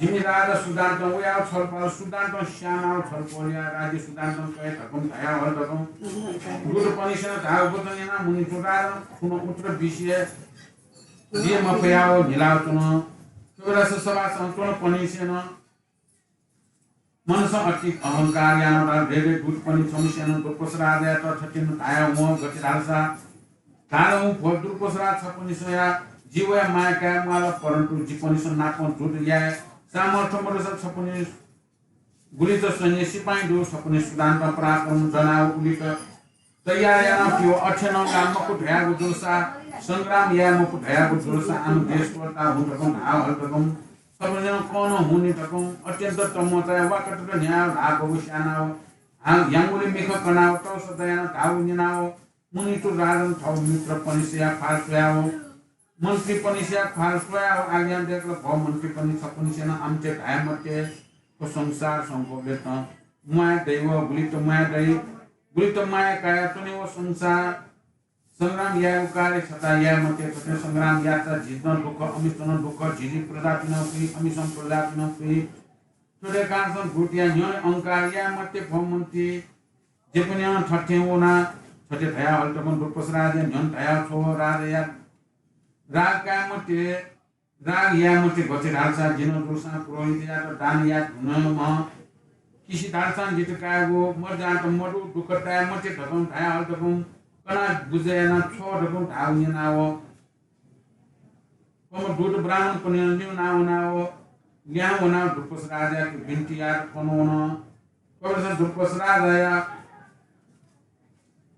जिमि राजा सुदान्तं वयाव छलपाल, सुदान्तं स्यानाव छलपोलया राज्य सुदान्तं कये धकं धयाव हल धकं। दूतपनिसेनं धाव वचन न्यनाव मुनिचु राजानं थुन उत्तर बिसे बिये मफयाव न्हिलाव च्वन। थुबलय् सभासं च्वनपनिसेनं मनसं अति अहंकार यानाव धाल, रे रे दूतपनि, छम्हसिनं दुर्पस राजायात थथे नं धाया वं, गथे धालसा धाल हुँ, भो दुर्पस राजा, छपनिसया जि वया माया काये म्वाल, परन्तु जिपनिस नापं जुद्ध याये सामर्थ्य मदुसा छपनि गुलित सैन्य सिपाइँ दु, छपनि सुदान्तं पराक्रम जनाव उलित तयार यानाव पिव अथेनं ला मखु धयागु जुलसा संग्राम याये मखु धयागु जुलसा आम देश त्वःताव हुँ धकं धाव हल धकं। छपनिनं कनं हुँ नि धकं अत्यन्त तमोचाया वाकटत न्ह्याव ल्हाः बगु स्यानाव हां याङ्गुलि मिखा कनाव तःसा दयानाव धाव न्यनाव मुनिचु राजानं थव मित्रपनिसया ख्वाल स्वयाव मन्त्रीपनिसया ख्वाल स्वयाव आज्ञा दय्कल, भो मन्त्रीपनि, छपनिसेनं आमचे धाये मते। थ्व संसार संकोपलेत म्वाये दइ व गुलित म्वाये दइ, गुलित माया काया च्वने व संसार संग्राम यायेगु कार्य छता याये मते। थथे संग्राम याःसा झीत नं दुःख, अमित नं दुःख, झीझी प्रजापिं नं फुइ, अमिसं प्रजापिं नं फुइ। थथे कारणसं दूतया न्ह्यःने अहंकार याये मते भो मन्त्री। जिपनिनं थथे वना, थथे धया हल धकं दुर्पस राजाया न्ह्यःने धया छ्व राजाया राग काये मते। राग याये मते, गथे धालसा जिं जुलसां पुरोहितयात दान याये धुन मह। किसि धालसां जित कायेगु मर्जात मदु, दुःख ताये मते धकं धया हल धकं कनाव बुझे यानाव छ्व धकं धाव न्यनाव। थ्वम्ह दूत ब्राह्मणपनिनं लिहां वनाव, लिहां वनाव दुर्पस राजायात बिन्ति यायेत कन वन। थुबलय् दुर्पस राजाया,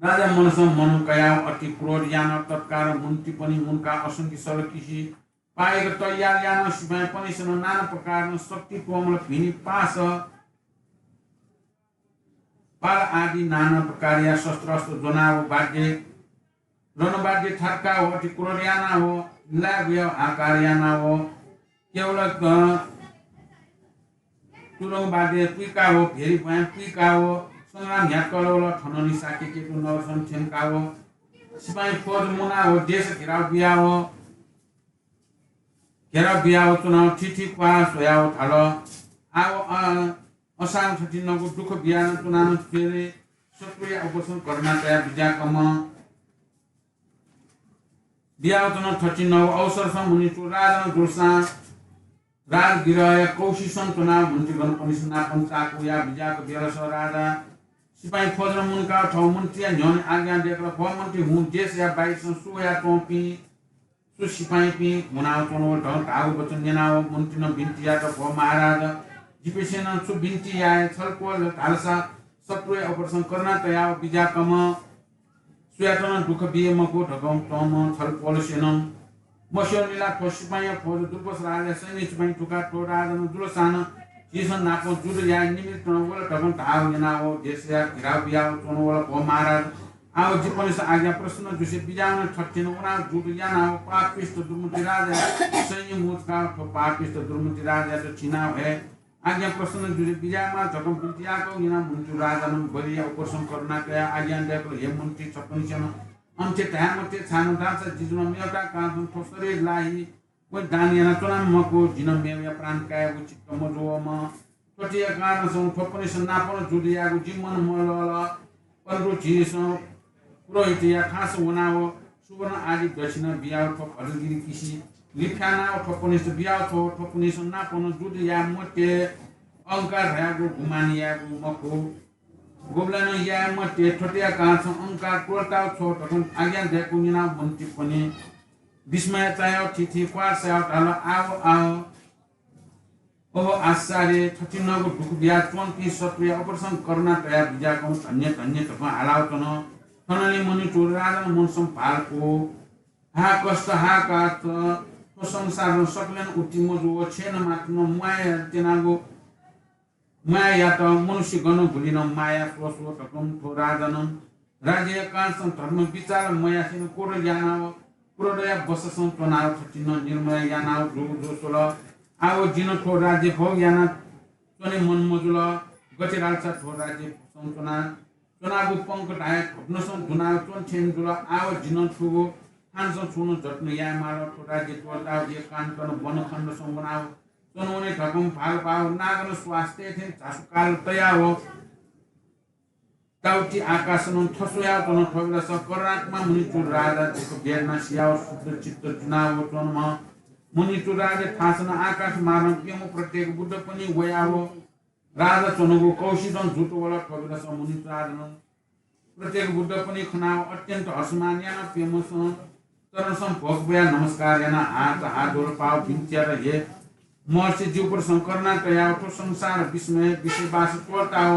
राजा मनसं मन कयाव अति क्रोध यानाव तत्कालं मन्त्रीपनि मुंकाव असंख्य सल किसि पायेक तयार यानाव सिपाइँपनिसेनं नाना प्रकारं शक्ति त्वमल भिनि पास, पाल आदि नाना प्रकारया शस्त्रास्त्र ज्वनाव वाद्य, रणवाद्य थाकाव अति क्रोध यानाव लाय् बुयाव हाहाकार यानाव केवल, अ, तुरुंग वाद्य पुइकाव, भेरी ब्वाँय् पुइकाव संग्राम न्ह्याक्क वल। थनंलि शाक्यकेतु नगरसं थ्यंकाव सिपाइँ फौज मुनाव देश घेराव बियाव, घेराव बियाव च्वनाव थीथी क्वाः स्वयाव धाल, आव, अ, असां थथिंगु दुःख बियाव च्वनाव च्वने, शत्रुया उपरसं करुणा तयाव बिज्याकम्ह बियाव च्वन। थथिंगु अवसरसं मुनिचु राजानं जुलसां राजगृहया कौशिकसं च्वनाव मन्त्रीगणपनिसेनं नापं चाकु वयाव बिज्याक ब्यलस। राजा सिपाइँ फौजं मुंकाव थव मन्त्रीया न्ह्यःने आज्ञा दय्कल, भो मन्त्री, हुँ देशया बाहिरसं सु वयाच्वंपिं सु सिपाइँपिं मुनाव च्वन वल धकं धाःगु वचन न्यनाव मन्त्रीनं बिन्ति यात, भो महाराज, जिपिंसेनं छु बिन्ति याये? छलपोल धालसा शत्रुया उपरसं करुणा तयाव बिज्याकम्ह, सुयातं नं दुःख बिये मखु धकं च्वंम्ह छलपोलसेनं मस्यंनि ला थ्व सिपाइँया फौज दुर्पस राजाया सैन्य सिपाइँ थुका थ्व राजानं जुलसां नं झीसं नापं जुद्ध याये निमित्तं वल धकं धाःगु न्यनाव देशया घेराव बियाव च्वन वल, भो महाराज, आव जिपनिस आज्ञा प्रसन्न जुसे बिज्याहुँ। थथिंगु वनाव जुद्ध यानाव पापिष्ट दुर्मति राजाया सैन्य मुंकाव थ्व पापिष्ट दुर्मति राजायात छिनाव हे आज्ञा प्रसन्न जुसे बिज्यायेमाः धकं बिन्ति याकःगु न्यनाव मन्त्री राजानं बलिया उपरसं करुणा कयाव आज्ञा दय्कल, हे मन्त्री, छपनिसेनं अथे धाये मते, छाय्धाःसा जि जुल मेवता कारणसं थ्व शरीर ला हि वं दान यानाच्वना मखु, जिं मेवया प्राण कायेगु चित्त मजूवःम्ह। थ्वया कारणसं थ्वपनिसेनं नापं जुद्ध यायेगु जिं मन मलःल। परन्तु झीसं पुरोहितया थासं वनाव सुवर्ण आदि दक्षिणा बियाव थ्व भद्रगिरि किसि लिफ्यानाव थ्वपनिसेत बियाव छ्व, थ्वपनिसेनं नापं जुद्ध याये मते, अहंकार धयागु गुमान यायेगु मखु। गुबलें नं याये मते, थ्वया कारणसं अहंकार त्वःताव छ्व धकं आज्ञा दय्कूगु न्यनाव मन्त्रीपनि विस्मय चायाव थीथी क्वाः स्वयाव धाल, आव, आव, ओहो आश्चर्य, थथिंगु दुःख बियाच्वंपिं शत्रुया उपरसं करुणा तयाव बिज्याकम्ह धन्य धन्य धकं हालाव च्वन। थनंलि मुनिचु राजानं मनसं भाल क्वः। हा कष्ट, हा कष्ट, थ्व संसारं सकलें उत्ति मजू व छेँनं मात्र नं म्वाये त्यनागु मायायात मनुष्यगण गुलिनं माया स्वस्व धकं थ्व राजानं राज्यया कारणसं धर्म विचार मयासेनं क्रोध यानाव, क्रोधया वशसं च्वनाव थथिंगु निर्मय यानाव जूगु जूस्वल। आव जिं थ्व राज्य भोग यानाच्वने मन मजुल। गथे धालसा थ्व राज्य भोगसं च्वना, च्वनागु पंख धाये घटनसं दुनाव च्वने थें जुल। आव जिं थुगु थानसं छुं नं जतन यायेमाल। थ्व राज्य त्वःताव एक कानकन वनखण्डसं वनाव च्वनवने धकं भालपाव नागन स्वास्थ्य थें झासुकाल तयाव ताउति आकाशनं थस्वयाव च्वन। थ्वबेलस करुणात्मा मुनिचुर राजा दुःख वेदना सियाव शुद्ध चित्त जुनाव च्वनम्ह मुनिचुर राजा थासन आकाश मार्गं प्यम्ह प्रत्येक बुद्धपनि वयाव राजा च्वनगु कौशिकं जुत वल। थ्वबेलस मुनिचुर राजानं प्रत्येक बुद्धपनि खनाव अत्यन्त हर्षमान यानाव प्यम्हसं चरणसं भोग बुयाव नमस्कार यानाव हात हात जोडपाव बिन्ति यात, हे महर्षि ज्यूपरसं करुणा तयाव थ्व संसार विस्मय विषयवास त्वःताव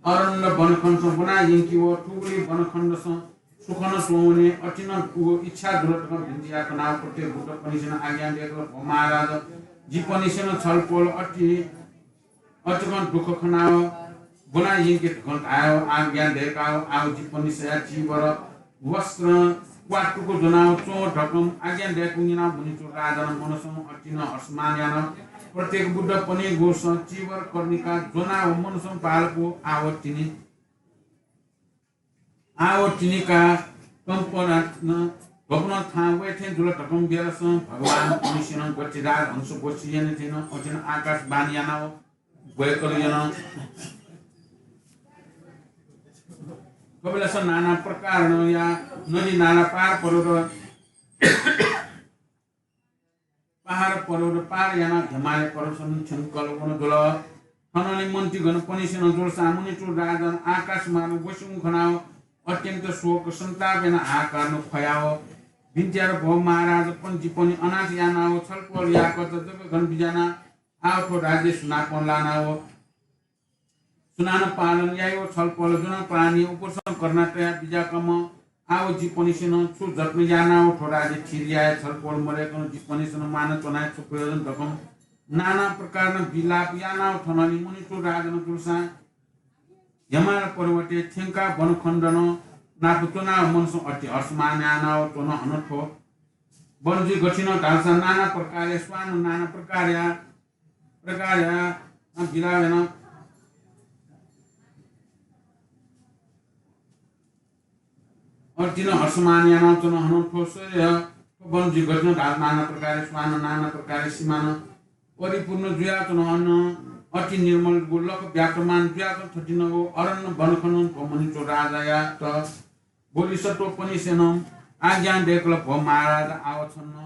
अरण्य वनखण्डसं ब्वना यंकिव थुगुलि वनखण्डसं सुखनं च्वंवने अतिनं व इच्छा जुल धकं बिन्ति याकनाव प्रत्येक बुद्धपनिसेनं आज्ञा दय्कल, भो महाराज, जिपनिसेनं छलपोल अति अतिकं दुःख खनाव ब्वना यंके धकं धायाव आज्ञा दय्काव आव जिपनिसया चीवर वस्त्र क्वातुक ज्वनाव च्वँ धकं आज्ञा दय्कूगुलिं मुनिचुर राजानं मनसं अतिनं हर्षमान यानाव प्रत्येक बुद्धपनिगुसं चीवर कर्णिका ज्वनाव मनसं बालकु आव तिनि आव तिनिका कंपनात्न ध्वपनं थां वये थें जुल धकं बेलसं भगवान पनिसेनं गतिराज हंस गोष्ठी यने थें अथेनं आकाशवाणी यानाव वय्कल यन। थ्वबेलस नाना प्रकारनं या नदी नाला पार पर्वत पहाड पर्वत पार यानाव हिमालय पर्वतसनं थ्यंकल वन जुल। थनंलि मन्त्रीगणपनिसेनं जुलसां मुनिचुर राजानं आकाश मार्गं वसिगु खनाव अत्यन्त शोक सन्ताप यानाव हाहाकारनं ख्वयाव बिन्ति यात, भो महाराज, पन जिपनि अनाथ यानाव छलपोल याकःचा जक गन बिज्याना आव थ्व राज्य सुनापं लानाव सुनानं पालन याइ व छलपोल जुनं प्राणी उपरसं करुणा तयाव बिज्याकःम्ह आव जिपनिसेनं छु जत्न यानाव थ्व राज्य थिर याये, छलपोल मदय्कं जिपनिसेनं म्वाना च्वनाव छु प्रयोजन धकं नाना प्रकारनं विलाप यानाव थनंलि मुनिचुर राजानं जुलसां हिमालय पर्वतय् थ्यंकाव वनखण्डनं नाप च्वनाव मनसं अति हर्षमान यानाव च्वन। हनं थ्व वन जुइ गथिनं धालसा नाना प्रकारया स्वानं नाना प्रकारया प्रकारया, अ, बिलाव यानाव अतिनं हर्षमान यानाव च्वन। हनं थ्व सय, थ्व वन जुइ गथिनं धालसा नाना प्रकारया स्वानं नाना प्रकारया सीमानं परिपूर्ण जुयाव च्वन। हनं अति निर्मल व लख व्याप्तमान जुयाव च्वन। थथिनं व अरण्य वनखण्डनं थ्व मुनिचुर राजायात बोधिसत्वपनिसेनं आज्ञा दय्कल, भो महाराज, आव छन्त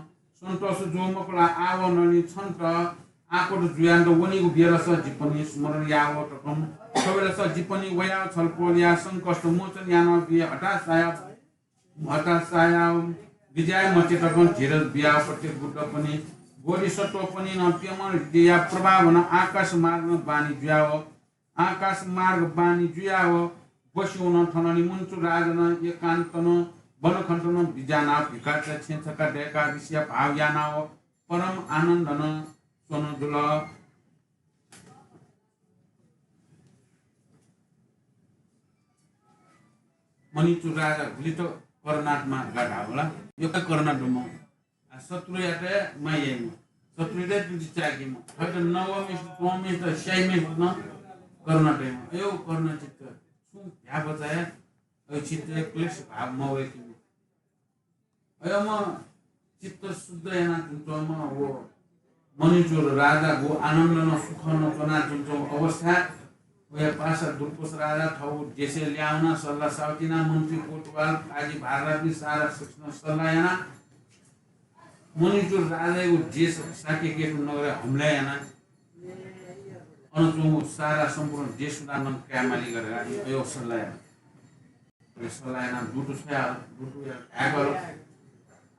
सन्तोष जू मखु ला? आव नलि छन्त आपत जुयान्त वनीगु बेलस जिपनि स्मरण याव धकं। थ्वबेलस जिपनि वयाव छलपोलया संकष्ट मोचन यानाव बिये हताश याव, हताश याव बिज्याये मते धकं धीरज बियाव प्रत्येक बुद्धपनि बोधिसत्वपनिनं प्यम्ह हृदयया प्रभावनं आकाश मार्गनं बानी जुयाव आकाश मार्ग बानी जुयाव बसिवन। थनंलि मुनिचुर राजानं एकान्तनं वनखण्डनं बिज्यानाव भिखाचा छेँ छका दय्काव ऋषिया भाव यानाव परम आनन्दनं च्वन जुल। मुनिचुर राजा गुलि त करुणात्मा धकाः धाःबलय् यक्व करुणा दुम्ह। आ, शत्रुयात माया याइम्ह, शत्रुयात तुति चाय्केम्ह, थःत नवःम्हेसित, च्वंम्हेसित, स्याइम्हेसित नं करुणा तइम्ह। अय् करुणा चित्त, छुं भ्याभचाया अय् चित्तय् क्लेश भाव मवय्केम्ह। अय्म्ह चित्त शुद्ध यानाच्वंम्ह व मुनिचुर राजा व आनन्दनं सुखनं च्वनाच्वंगु अवस्था। वया पासा दुर्पस राजा थःगु देशय् ल्याहां वनाः सल्लाह सावति यानाः मन्त्री कोतवाल काजी भारदारपिं सारा शक्तिनं सल्लाह यानाः मुनिचुर राजायागु देश शाक्यकेतु नगरय् हमला यानाः अन च्वंगु सारा सम्पूर्ण देश सुदानं कायेमाली धकाः अय् सल्लाह यानाः अले सल्लाह यानाः दूत छ्वयाहल। दूतयात धायेकल,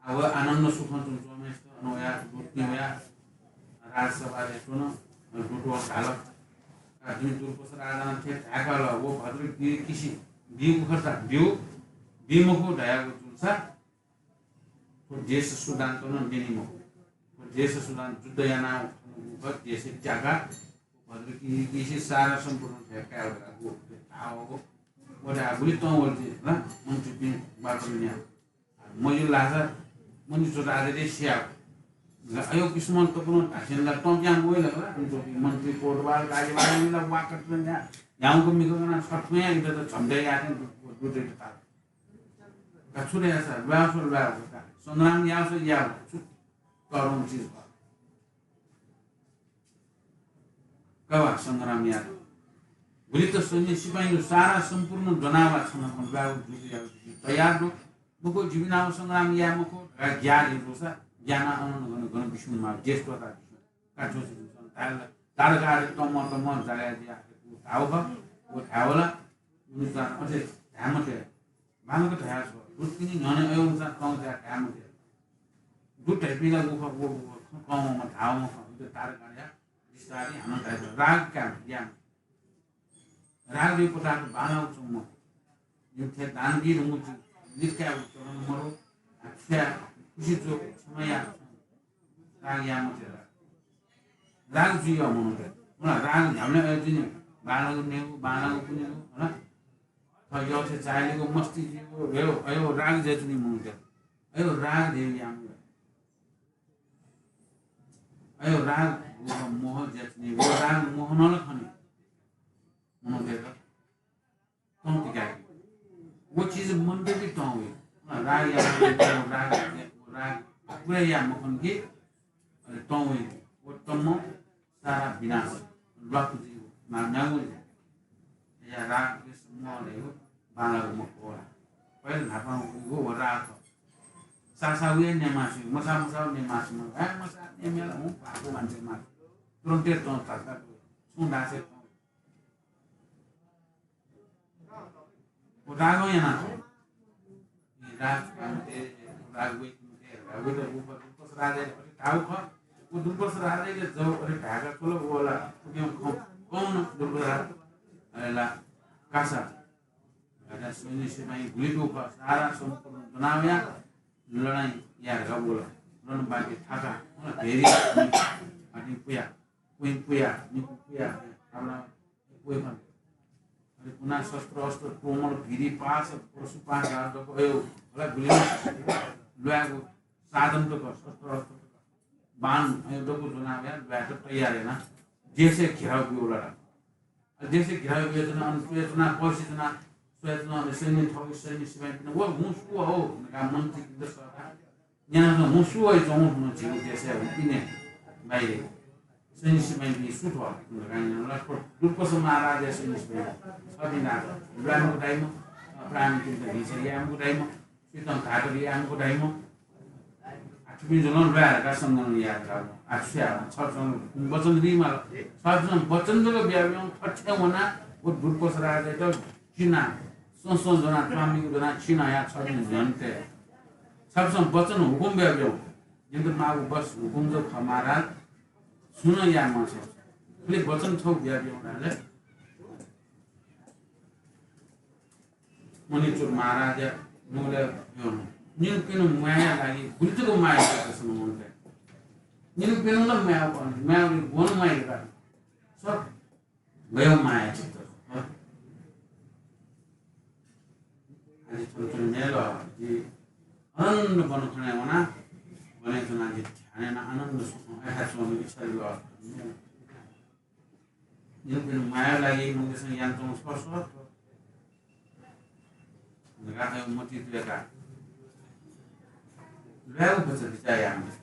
आ, व आनन्द सुखं च्वंम्हय्सित अन वयाः दूतपिं वयाः राजसभाय् च्वन। अले दूतं धाल, का, जिमि दुर्पस राजानं थथे धायेकल, व भद्रगिरि किसि बी मखु, बी मखु धयागु जूसा थ्व देश सुदान्त नं न्यनी मखु। थ्व देश सुदान्त जुद्ध यानाः थ्व देश त्याकाः भद्रगिरि किसि सारा सम्पूर्ण थ्व काये धकाः व धाःगु। व धाःगुलिं तं वल ला मन्त्रीपिं वातावरण न्याः। मज्यू धाःसा मन्त्री च्वं राजायात स्यायेगु। अय् किसिमं तकं धासेंलि ला तं पिहां वइ ला, मन्त्री कोतवाल काजी भारदारपिं ला वाकत न्याः, न्याउँक मिखा कनाः छथुयां इमित झम्टे याःथें दु-, दुतय्त ताल। का छु याःसा ल्वाःसा ल्वाःगु का, संग्राम याःसा याःगु, छु तःधंगु चिज खः। कवा संग्राम यात। गुलित सैन्य सिपाहीं सारा सम्पूर्ण जनावा छन खन बाबु जुट याव तयार दु। मखु, जिमिनाव संग्राम या मखु धकाः ग्यार जुसा ग्याना अन गन गन बिस्युं मा देश तोता बिस्युं। का जोस बिस्युं ताल तारगार तम तम जाया जिया धाव ख। वो धावला। उनुसा अझै धामते। बालक धाया छ। रुत्किनी न्हने अयो उनुसा तम जा धामते। दुत धाइपिला वो ख वो वो कम म धाव म ख। उते तारगार या बिस्तारी हानं धाया छ। राग काम या। राग रे पदार्थ बांलागु च्वंम्ह। जिमिथाय् दान बी धुंगु जि लित कायेगु चलन मरु। आखिया खुसी जोक क्षमा या। राग या मते राग। राग जुइ मनूत। मला राग न्ह्याबलें अय् जुइ नि। बांलागु नेगु, बांलागु पुनेगु, होला। थः यःथें चाय्‌लेगु मस्ती जुइगु, अयो, अयो राग जुइ नि मनूत। अयो राग देव यामु। अयो राग मोह ज्याचनी, वो राग मोह नल खनी। मनूत। तँ तिकाकी। वो चीज मन दे भी तँ हुई। राग या, राग, राग, पूरा या मखन की, अरे तँ हुई। वो तम सारा विनाश। लक जी, मा, म्यागु जी। या राग के समूह ले हो, बांलागु मखु होला। पहिले न्हापां उगु व राग। सासा उये नेमासी, मसा मसा नेमासी, मसा नेमेला हूँ, पाको मान्छे मार। तुरन्ते तँ ताता। छुं दासे तँ। व रागं याना थ्व। राग, राग वैकुण्ठे, राग वैकुण्ठे, दुर्पस राजाले अथे धाउ ख। व दुर्पस राजाले जब अथे धाका थ्वल, वला उद्यम खं कौन दुर्पस राजा, अरे ला कासा। राजा सैन्य सिपाही गुलि दु ख, सारा सम्पूर्ण जनावया लडाइँ या रगोल। रण बाकी थाका, भेरी, अति पुया, कुइ पुया, निकु पुया, अपना अरे पुना शस्त्र अस्त्र तोमर भिरी पास, परशु पास, गार दक अयो, होला गुलि ल्वायेगु साधन दक, शस्त्र अस्त्र दक, बाण अयो दक ज्वना भया ल्वायेत तयार याना देशय् घेराउ ब्यूला। देशय् घेराउ ब्यूला, अन स्वये च्वना, पर्सि च्वना, स्वये च्वना, अन सैन्य थःगु सैन्य सिपाहीपिं, व हुँ सु हो, नका मन्त्रीपिन्त सःता। न्यानाच्वंम्ह हुँ सु वइच्वंम्ह हुँ झीगु देशय् हुँ पिने बाहिर। सैन्य सिपाहीपिं सु थ्व धकाः न्यन ला, दुर्पस महाराजया सैन्य सिपाही। छपिं ल्वायेमखु धाइम्ह, प्राणीपिन्त हिंसा यायेमखु धाइम्ह, सुइतं घात यायेमखु धाइम्ह। आ थुपिं जुलं ल्वाये धकाः संगमन याये धकाः। आ छु याये? छपिसं वचन बी माल। छपिसं वचन जक बियाबियं थथे वना व दुर्पस राजायात चिना, सं सं ज्वना, स्वामीको ज्वना, चिना या छपिं झन्ते। छपिसं वचन हुकुम बियाबियं। जिमित माःगु बस हुकुम जक खः महाराज। छुं नं याये माःसा। खालि वचन छगू बियाबियं धाःले। मणिचूड महाराजया नुगलय् यन। निन्हु पिन्हु म्वायेया लागि गुलि जक माया यात सन मनूतय्। निन्हु पिन्हु नं म्वाये, म्वाये, गन म्वाये यात। सब गय् माया चित्त। अले थन थन मेल, जि अनन्त बन खने वना, वने तना जि ध्यान याना आनन्द सुख, अय् हात स्वामी इच्छा ल। निन्हु पिन्हु म्वायेया लागि मनूतय्‌सं यानाच्वंगु स्पष्ट। नका मति तुयेका। ल्वायेगु भचा बिचाः याःम्ह।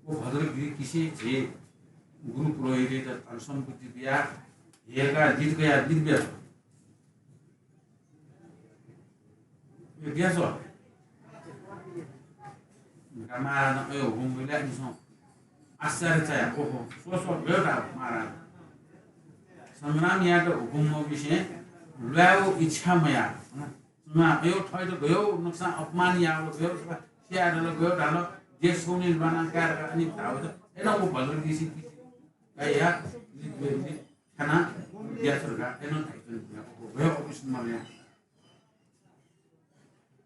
व भद्रगिरि किसि झी गुरु पुरोहितयात धन सम्पत्ति बिया, हेरका लित कया लित बिया। यो ग्यास हो। महाराजं अयो हुकुम बिले निसं आश्चर्य चाया, ओहो, स्व स्व गयो ता महाराज। संग्राम यात हुकुम विषय ल्वायो इच्छा मया। सुना अयो थयत गयो, नक्सा अपमान यावल गयो, सिया दल गयो धाल, जे सोनी ल्वाना कायर अनि धावत। एना वो भद्र किसि किसि। गाया, नि, नि, नि, खाना, या सरका, एना थाइचन, या, ओहो, गयो, अफिस मल्या।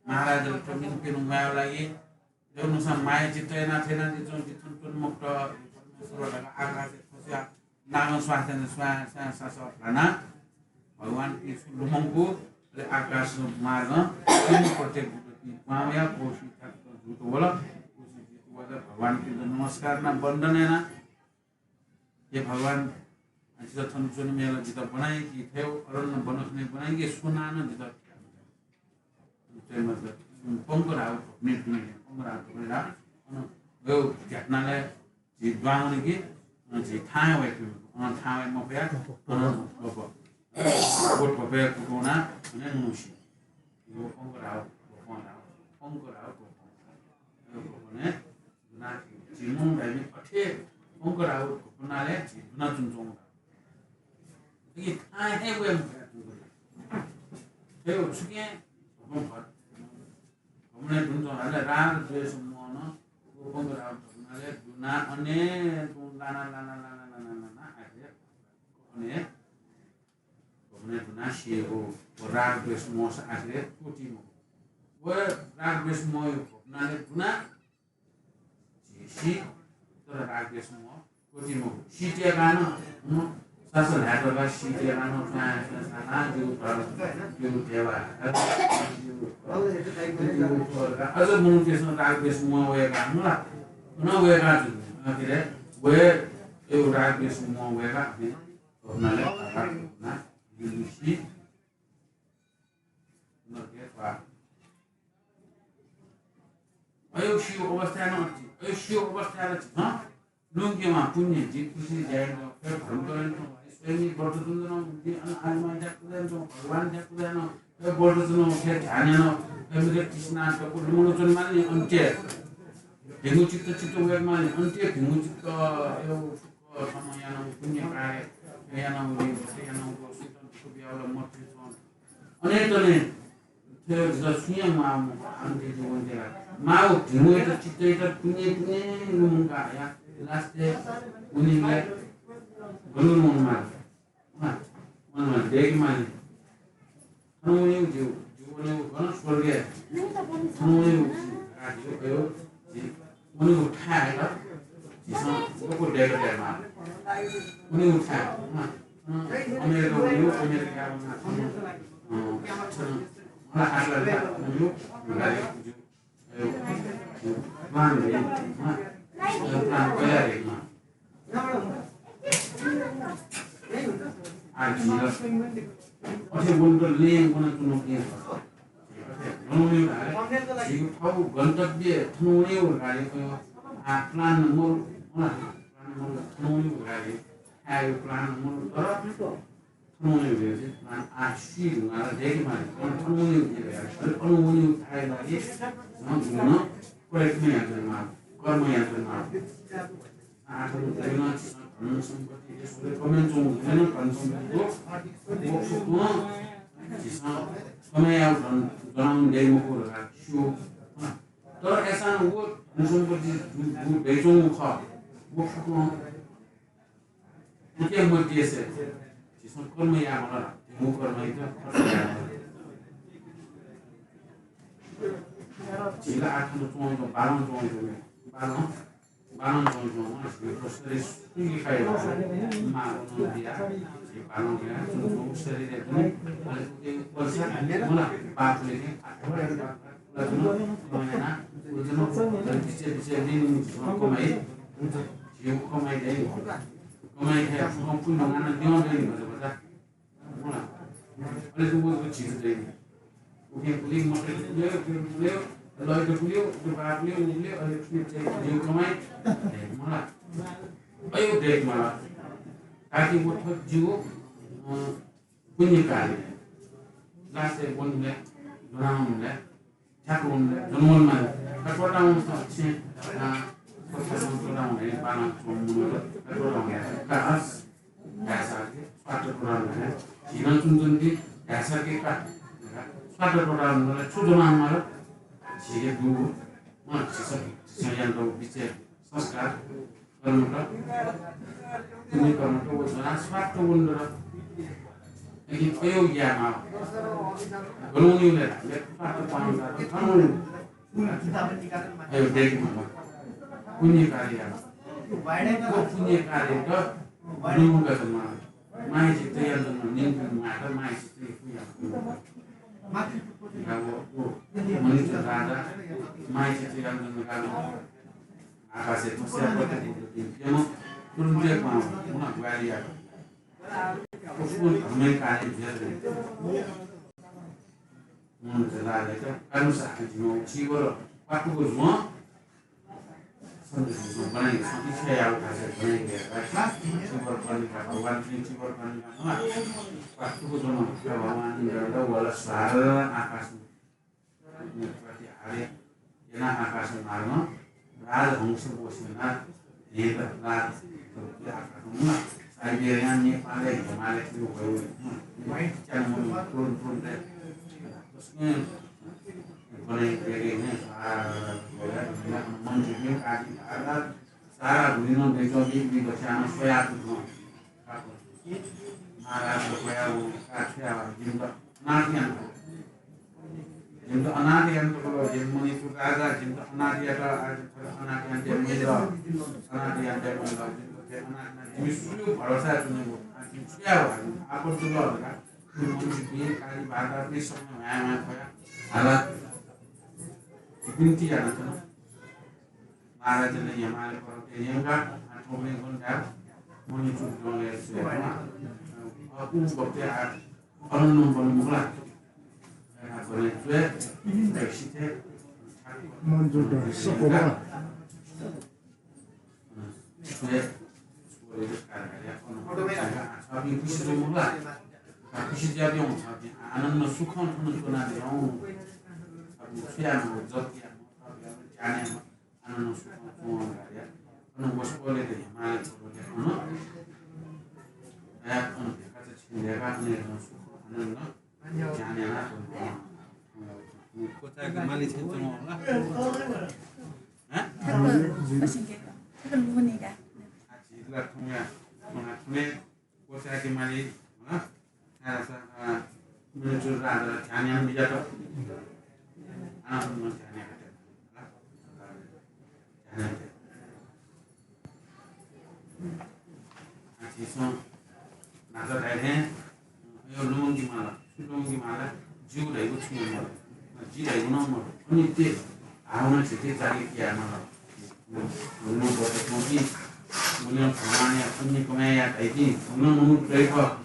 महाराजले त निन्हु पिन्हु म्वायेया लागि, यो नुसा माया चित्त याना थेना जितुं जितुं तुन मुक्त, परमेश्वर धका आकाशय् थस्या, नागं स्वास्थ्य स्वां, स्वां, स्वां, स्वां, भ्लाना, भगवान येशू लुमंकु, अले आकाश मार्गं, तिन प्रत्येक बुद्धपिं क्वांवया, कोशी ठाकुर जुत वल, कोशी जुत वल, भगवानपिन्त नमस्कार ना वन्दन याना, हे भगवान, जितः थन च्वने मेला जितः बनाइकि, थ्व अरण्य वनखने बनाइकि, सुनानं जितः थ्व मतलब, पंगराव, ने, ने, पंगराव, पंगराव, अन, यो घटनाले झी द्वांगने कि, अन झी थाय् वय्‌के। अन थाहां वये मफया, अन ध्वप। व ध्वपय् कुतुं वनाः अन मनूसिं। यो पंक धाःगु ध्वपं धाःगु, पंक धाःगु ध्वपं। यो ध्वपनय् दुना, झी मनू धाइपिं अथे पंक धाःगु ध्वपनाले झी दुना च्वनाच्वंगु। अकिं थाहां हे वये मफया च्वंगु। थ्व छुकिं ध्वपं भत। ध्वपनय् दुना च्वंगु धाःसा राग द्वेष मोह नं व पंक धाःगु ध्वपनाले दुना अन तुं लाना, लाना, लाना, लाना, लाना, आखिरय् अन ध्वपनय् दुना सिगु। व राग द्वेष मोहस आखिरय् त्वःती मखु। व राग द्वेष मोहया ध्वपनाले दुना झी सी, तर राग द्वेष मोह त्वःती मखु। सीत्यंकाः नं, हं, सासः ल्हाय्‌तःगु सीत्यंकाः नं, च्वहां, च्वहां, च्वहां, जिगु धर्म, जिगु देवा, जिगु, जिगु, अझ मनूतय्‌सं राग द्वेष मोह वय्‌काः, हं ला, नं वय्‌काः जुल। अ, के अरे, वय्, यो राग द्वेष मोह वय्‌काः, हं, ध्वपनाले, ध्वपना, जुलुसी, नरकय् त्वाः। अय् सिगु अवस्थाय् नं अथे, अय् सिगु अवस्थाय् नं झीसं लुमंकेमाः। पुण्य, जिं खुसी ज्या यानाच्वंगु, धर्म कर्म यानाच्वंगु, स्वयं व्रत च्वनाच्वंगु, जिं अन आजमा ज्या यानाच्वंगु, भगवान ज्या यानाच्वंगु, अय् व्रत च्वनाच्वंगु, अय् ध्यान यानाच्वंगु, अय् मेगु तृष्णा, दक्व लुमंकाच्वनेमाःनि अन्त्यय्। भिंगु चित्त, चित्त वय्‌केमाःनि अय् अन्त्यय्, भिंगु चित्त, अय् थःम्हं यानाच्वंगु पुण्य कार्य, यानाच्वंगु, यानाच्वंगु, सुतं दुःख बियावल मत। अनय् तनय् थ्व जितः सुयां माःगु मखु, अन थें जिं वने का। माःगु भिंगुयात चित्तयात पुण्य पुण्य लुमंकाः हया last-य् वनेबलय् गन गन वनेमाल। हाँ, वनेमाल, दय्‌केमाल। थन वनेगु जिगु, जिगु वनेगु गन स्वर्गय्। थन वनेगु जिगु, आ, जिगु, अयो, जिगु वनेगु थाय्‌यात झीसं दक्व दय्‌का तयेमाः। वनेगु थाय्, अँ, अमेरिका वनेगु, अमेरिका वनाः थन, अँ, थन, मला आखला वनेगु, गाडी, अयो, plan रे, अँ, plan तयार रे, अँ। आ, झीत अथे वनेत लँय् वनाच्वनागु खः। झीगु थःगु गन्तव्य थन वनेगु धकाः, आ, plan मरु, मला, plan मरु, थन वनेगु धकाः, आ, यो plan मरु, तर थन वनेगु धकाः, आ, आ, सी धुंकाः ला दय्‌केमाल, थन वनेगु धकाः, अन वनेगु थाय् लागि, अँ, गुलिं प्रयत्न यानाच्वनेमाल, कर्म यानाच्वनेमाल। आखर उतय् नं झीसं धन सम्पत्ति, ईश्वरया कमय् च्वंगु उतय् नं धन सम्पत्ति दु। व फुक्कं झीसं कमय् याःगु धन ज्वनावने दइ मखु धकाः स्यू। तर अय्‌सां व धन सम्पत्ति दु, दु, दइच्वंगु खः। व फुक्कं उकिया मध्यय् से झीसं कर्म यायेमाल, भिंगु कर्म यायेमाल। झी ला आखर च्वंगु, बालं च्वंगु, बालं बालं च्वंच्वं, झीगु शरीर सुंके काइ मखु। मां नं बिया, झी बालं बिया, च्वंच्वं शरीरय् दुने, अले उके पल्सा, मला, बाप लेखे, आ, आ, आ, आ, ला जुन, कमाइ याना, उ जुन, अले बिचे, बिचे, लिनु, कमाइ, झीगु कमाइ दइ, कमाइ हे, पुण्य गाना, न्यं दइ, भचा, भचा। मला। अले छु व झीत दइ। उकिं पुलिं, मखुत पुल्यो, उकिं पुल्यो, लय्‌त पुल्यो, उकिं बाप पुल्यो, उ पुल्यो, अले उकिं चाहिँ जिगु कमाइ। मला। अयो दय्‌केमाल। ताकि व थ्व जिगु, अँ, पुण्य कार्य। last-य् वनेबलय्, ज्वनावनेबलय्, थ्याक्क वनेबलय्, ज्वनावनेमाल। का त्वःतावंसा छेँ, अँ, त्वःतावं, त्वःतावं हे बालं च्वंम्ह मनूत, का त्वःतावं हे, का हस। धाय्‌सा के स्वार्थ त्वःतावं हे, झी नं च्वनाच्वंपिं धाय्‌सा के का, स्वार्थ त्वःतावं हे छु ज्वनावनेमाल? झीके दुगु, अँ, झीसं, झीसं यानातःगु बिचे संस्कार, कर्मत, पुण्य कर्मत व ज्वनाः स्वार्थ वने दत। लेकिन अयो यायेमाः। गन वनेगु ले, ले स्वार्थ पावंसा थन वनेगु। अयो दय्‌केमाः। पुण्य कार्य यायेमाः। व पुण्य कार्यत लुमंकाच्वनेमाः। माया चित्त यानाच्वनेमाः, निंतिनि मायात माया चित्त यक्व यानाच्वनेमाः। व, व मनुष्य राजा माया चित्त यानाच्वन धकाः आकाशय् तस्या पति बुद्ध प्यम्ह तुरुन्त हे पावं, उना ग्वाहालि यात। व फुक्कं धर्मया कार्य जुयाच्वन। मनूत राजायात कानु साथ जिम्ह चीवर पाटुक जुं बनाइ, इच्छा याःगु खास बनाइ गया। चिवर कर्णिका, भगवान चाहिँ चिवर कर्णिका मा वास्तुको जन्म भगवान इन्द्रले वल सार आकाश प्रति हारे याना आकाश मार्ग राजहंस बसेना हेद राज आकाश साइबेरिया नेपालले हिमालय थियो भयो। वाइट च्यानल तुरुन्त तुरुन्त तस्मै बनाइ गरे ने आ मन्त्री आदि आदि सारा भुइँनं बेचौं बिग बिग बच्चानं स्वया तुझं। महाराज स्वया वो का छ्या जिन्द अनाथ यान। जिन्द अनाथ यान तो बोलो, जिन्द मणिपुर राजा, जिन्द अनाथ यात, आज थोड़ा अनाथ यान ते मिल, अनाथ यान ते मिल, जिन्द ते अनाथ ना, जिमि सुलु भरोसा तुने वो, आज जिमि सुया वो, आज आपन तुलो का, जिमि मणिपुर बिन काली भागा, बिन समय वया वया खोया, हालात, बिनती याना तुने। महाराजले हिमालय पर्वतय् यंकाः आठौँगु घण्टा मणिपुर जंगलय् स्वयाः अ, उ बखतय् आ-, अनन्नं बन मुला। आनन्द सुखं थन च्वनादियौँ। जप यायेमा, ध्यान यायेमा, आनन्द सुखं च्वं धाःगु। अन वसपोलय् हिमालय पर्वतय् अन दया अन भेकाचा छिं दयेकाः अन सुख आनन्द ध्यान यानाः क्वचाय्‌क माली छेँ च्वं होला। हँ? आ, झीला थुंया, थुंया, थुंया क्वचाय्‌के माली, हँ? खाय्‌सा, अ, मिलजुल राजा ध्यान याना बिज्यात। आनन्द ध्यान याना बिज्यात। ध्यान याना बिज्यात। आ, झीसं नाचा धाये थें, अ, यो लुमंकी माला, छु लुमंकी माला, जिगु धइगु छुं मदु। अ, जि धइगु नं मदु। अनित्य भावना झीके जागृत याये माल। हुलं बचपंपिं, हुलं भगवानया पुण्य कमाय् याये धइपिं, हुलं मनू दइफः,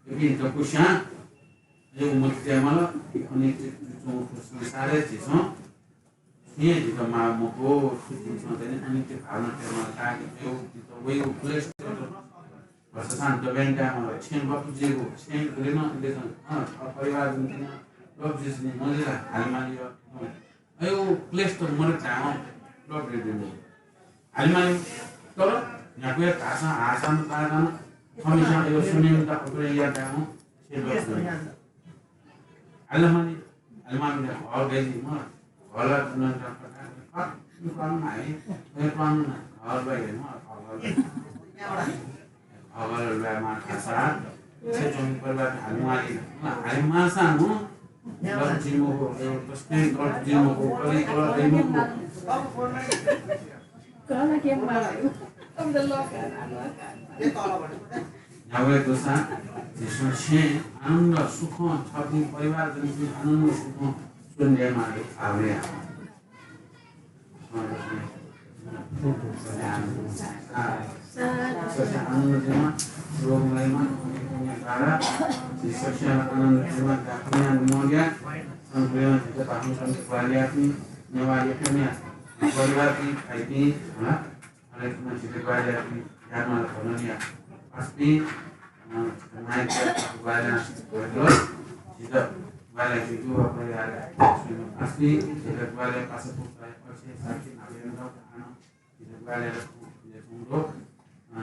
इपिं दक्वस्यां अय् उन्नति तये माल। अनित्य च्वंगु संसारय् झीसं छुं हे झीत माः मखु, झीसं चाहिँ अनित्य भावना तये माल। ताकि अय् झीत वइगु क्लेश भचा सां दबे नकाये माल। छेँ लप जुइगु, छेँ गुलिं नं अले नं, अँ, परिवारजनपिं नं लप जुइगु मजिल, हालिमालि अय् क्लेश त मदु धायेवं लप जुइगु। हालिमालि, तर न्ह्याक्व हे धाःसां हाःसां ताःसां थमिसं अय् सुनें दा अप्रे या धायेवं छेँ लप जुइगु। हालिमालि, हालिमालि दा घर गय् जुइमा, घर ला तुना दा पता, पता, पता, घर गय् जुइमा, घर गय् जुइमा। अबलय् माः धाःसा, छेँ च्वंपिं परिवार हालिमालि, हालिमाःसां नं लप जुइ मखु, तसकं लप जुइ मखु, कलि कलप जुइ मखु। न्ह्यावय् दुसा झीसं छेँ आनन्द सुखं, थःपिं परिवारजनपिं आनन्द सुखं च्वने माःगु भावना।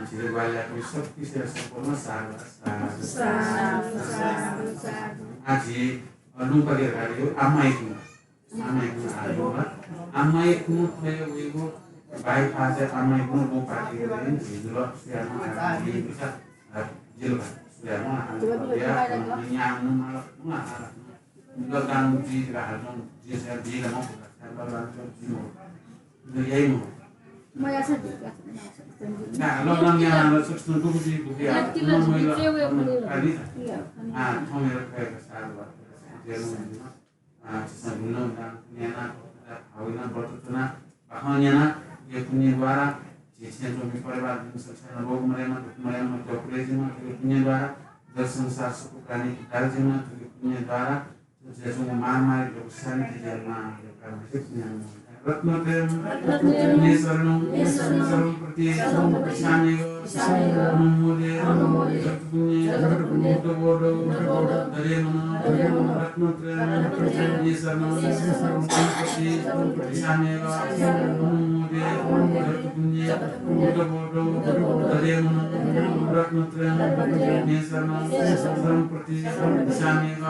झीगु ग्वाहालि याःपिं सकसित सम्पूर्ण साधु, साधु, साधु, साधु। आः झी, अ, लुमंकादिया गाडी यो आमाइकुनु। आमाइकुनु आलु, आमाइकुनु थ्व वइगु बाइपासय् आमाइकुनु लुमंकादिया गाडी झीगु ल सुयानं आलु, अ, जिल्ला सुयानं आलु, या, न्याम्ह माल, नु आला। Lockdown जुइ धकाः हाल च्वं, जुइ धकाः जुइ ला मखु, lockdown जुइ मखु। जुइ याइ मखु। ना, lockdown यानाः ला सकसिनं दुःख जुइ, दुःख या। आ, थौं मेरो खय्‌क साल वा। आ, झीसं भिन्न दान पुण्य याना, हावइना, व्रत च्वना, बाखं न्यना, थुकिया पुण्य द्वारा झी छेँ च्वंपिं परिवारपिं सकसिनं रोग मदयेमा, दुःख मदयेमा, मत्यः पुले जुइमा, थुकिया पुण्य द्वारा जग संसार सकल प्राणी उद्धार जुइमा, थुकिया पुण्य द्वारा थ्व जुयाच्वंगु महामारी रोग शान्ति जुइमा, यो काम विशेष न्याम्ह रत्नत्रयं निःसरणं शरणं प्रति गच्छाम्यघं। अनुमोदे जगत्पुण्ये बुद्धबोधौ दधे मनः। रत्नत्रयं निःसरणं शरणं प्रति गच्छाम्यघं। अनुमोदे जगत्पुण्ये बुद्धबोधौ दधे मनः। रत्नत्रयं निःसरणं शरणं प्रति गच्छाम्यघं।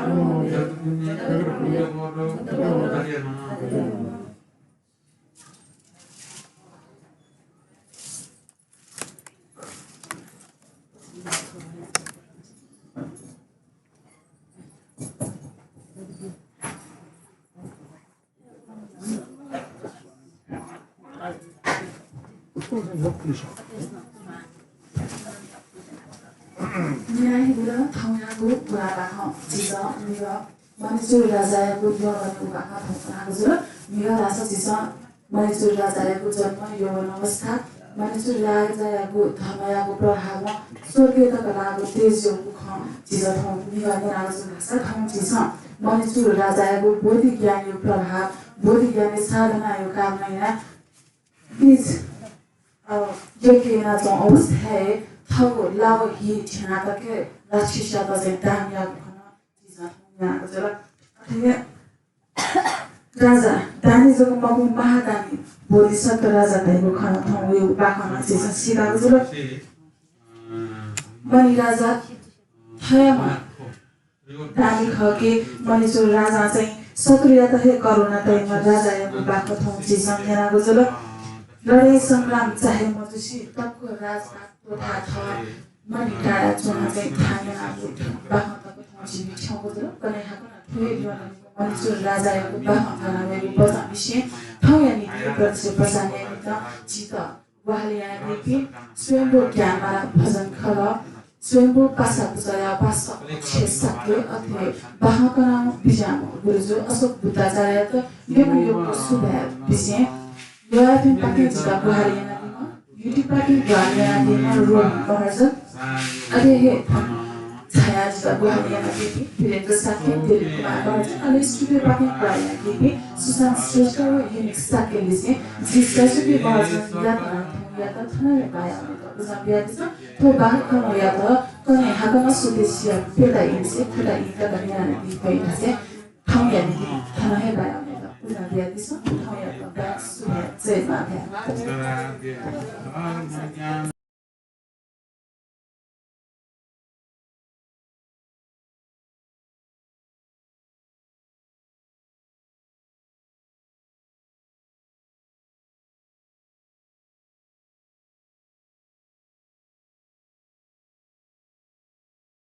अनुमोदे जगत्पुण्ये बुद्धबोधौ दधे मनः। निम्हय्‌सित थौंयागु बाखं झीसं म्हिगः मणिचूड राजायागु यःवनेगु बाखं थौं कनागु जुल। म्हिगः धाःसा झीसं मणिचूड राजायागु जन्म, यौवन अवस्था, मणिचूड राजायागु धर्मयागु प्रभावं स्वर्गय् तक लाःगु तेजयागु खँ झीसं थौं म्हिगः न्यनागु जुल धाःसा थौं झीसं मणिचूड राजायागु बोधिज्ञानयागु प्रभाव, बोधिज्ञानया साधनायागु कारणं यानाः निज, अ, यज्ञ यानाच्वंगु अवस्थाय् थःगु लाव हि थ्यनातक राक्षसयात चाहिँ दान याःगु खँ झीसं थौं न्यनागु जुल। अथे हे राजा, दानी जक मखु, महादानी बोधिसत्व राजा धइगु खँ थौं वयेगु बाखं नं झीसं सीकागु जुल। मणि राजा थय्‌म्ह दानी खः कि मणिचूड राजां चाहिँ शत्रुयात हे करुणा तइम्ह राजायागु बाखं थौं झीसं न्यनागु जुल। लडाइँ संग्राम चाहे मजुसे तक्व राजपाट त्वःताः थः मणि काय्‌या च्वनाः चाहिँ थाय् न्यनागु बाखं तक थौं झीपिं थ्यंगु जुल। कन्हय् हाकनं थ्व हे यःवनेगु मणिचूड राजायागु बाखं कनावयेगु बचं बिसें थौंया निंतिं प्रदेश प्रसारया निंतिं झीत ग्वाहालि यानादीपिं स्वयम्भू ज्ञानमाला भजन खलः, स्वयम्भू पासा पुचःया उपासक अक्षय शाक्य, अथे बाखं कनाः बिज्याःम्ह गुरुजु अशोक बुद्धाचार्ययात यक्व यक्व सुभाय् बिसें यःयाथें पाखें जितः ग्वाहालि यानादीम्ह, YouTube पाखें ग्वाहालि यानादीम्ह रोहन महर्जन, अथे हे थन झायाः जितः ग्वाहालि यानादीपिं वीरेन्द्र शाक्य, दिलीप कुमार महर्जन, अले स्टुडियो पाखें ग्वाहालि यानादीपिं सुशान्त श्रेष्ठ व हेमिक शाक्य लिसें जि सरस्वती महर्जनयात नं थौंयात थन हे बाय् यायेत उजं बियादिसँ। थ्व बाखंयात कन्हय् हाकनं स्वदेशीया प्यता इमिसे खुता ई तक न्यनादी फइ धासें थौंया निंतिं थन हे बाय् यायेत उजं बियादिसँ। थौंयात बाय्, सुभाय्, जय मां भाय्।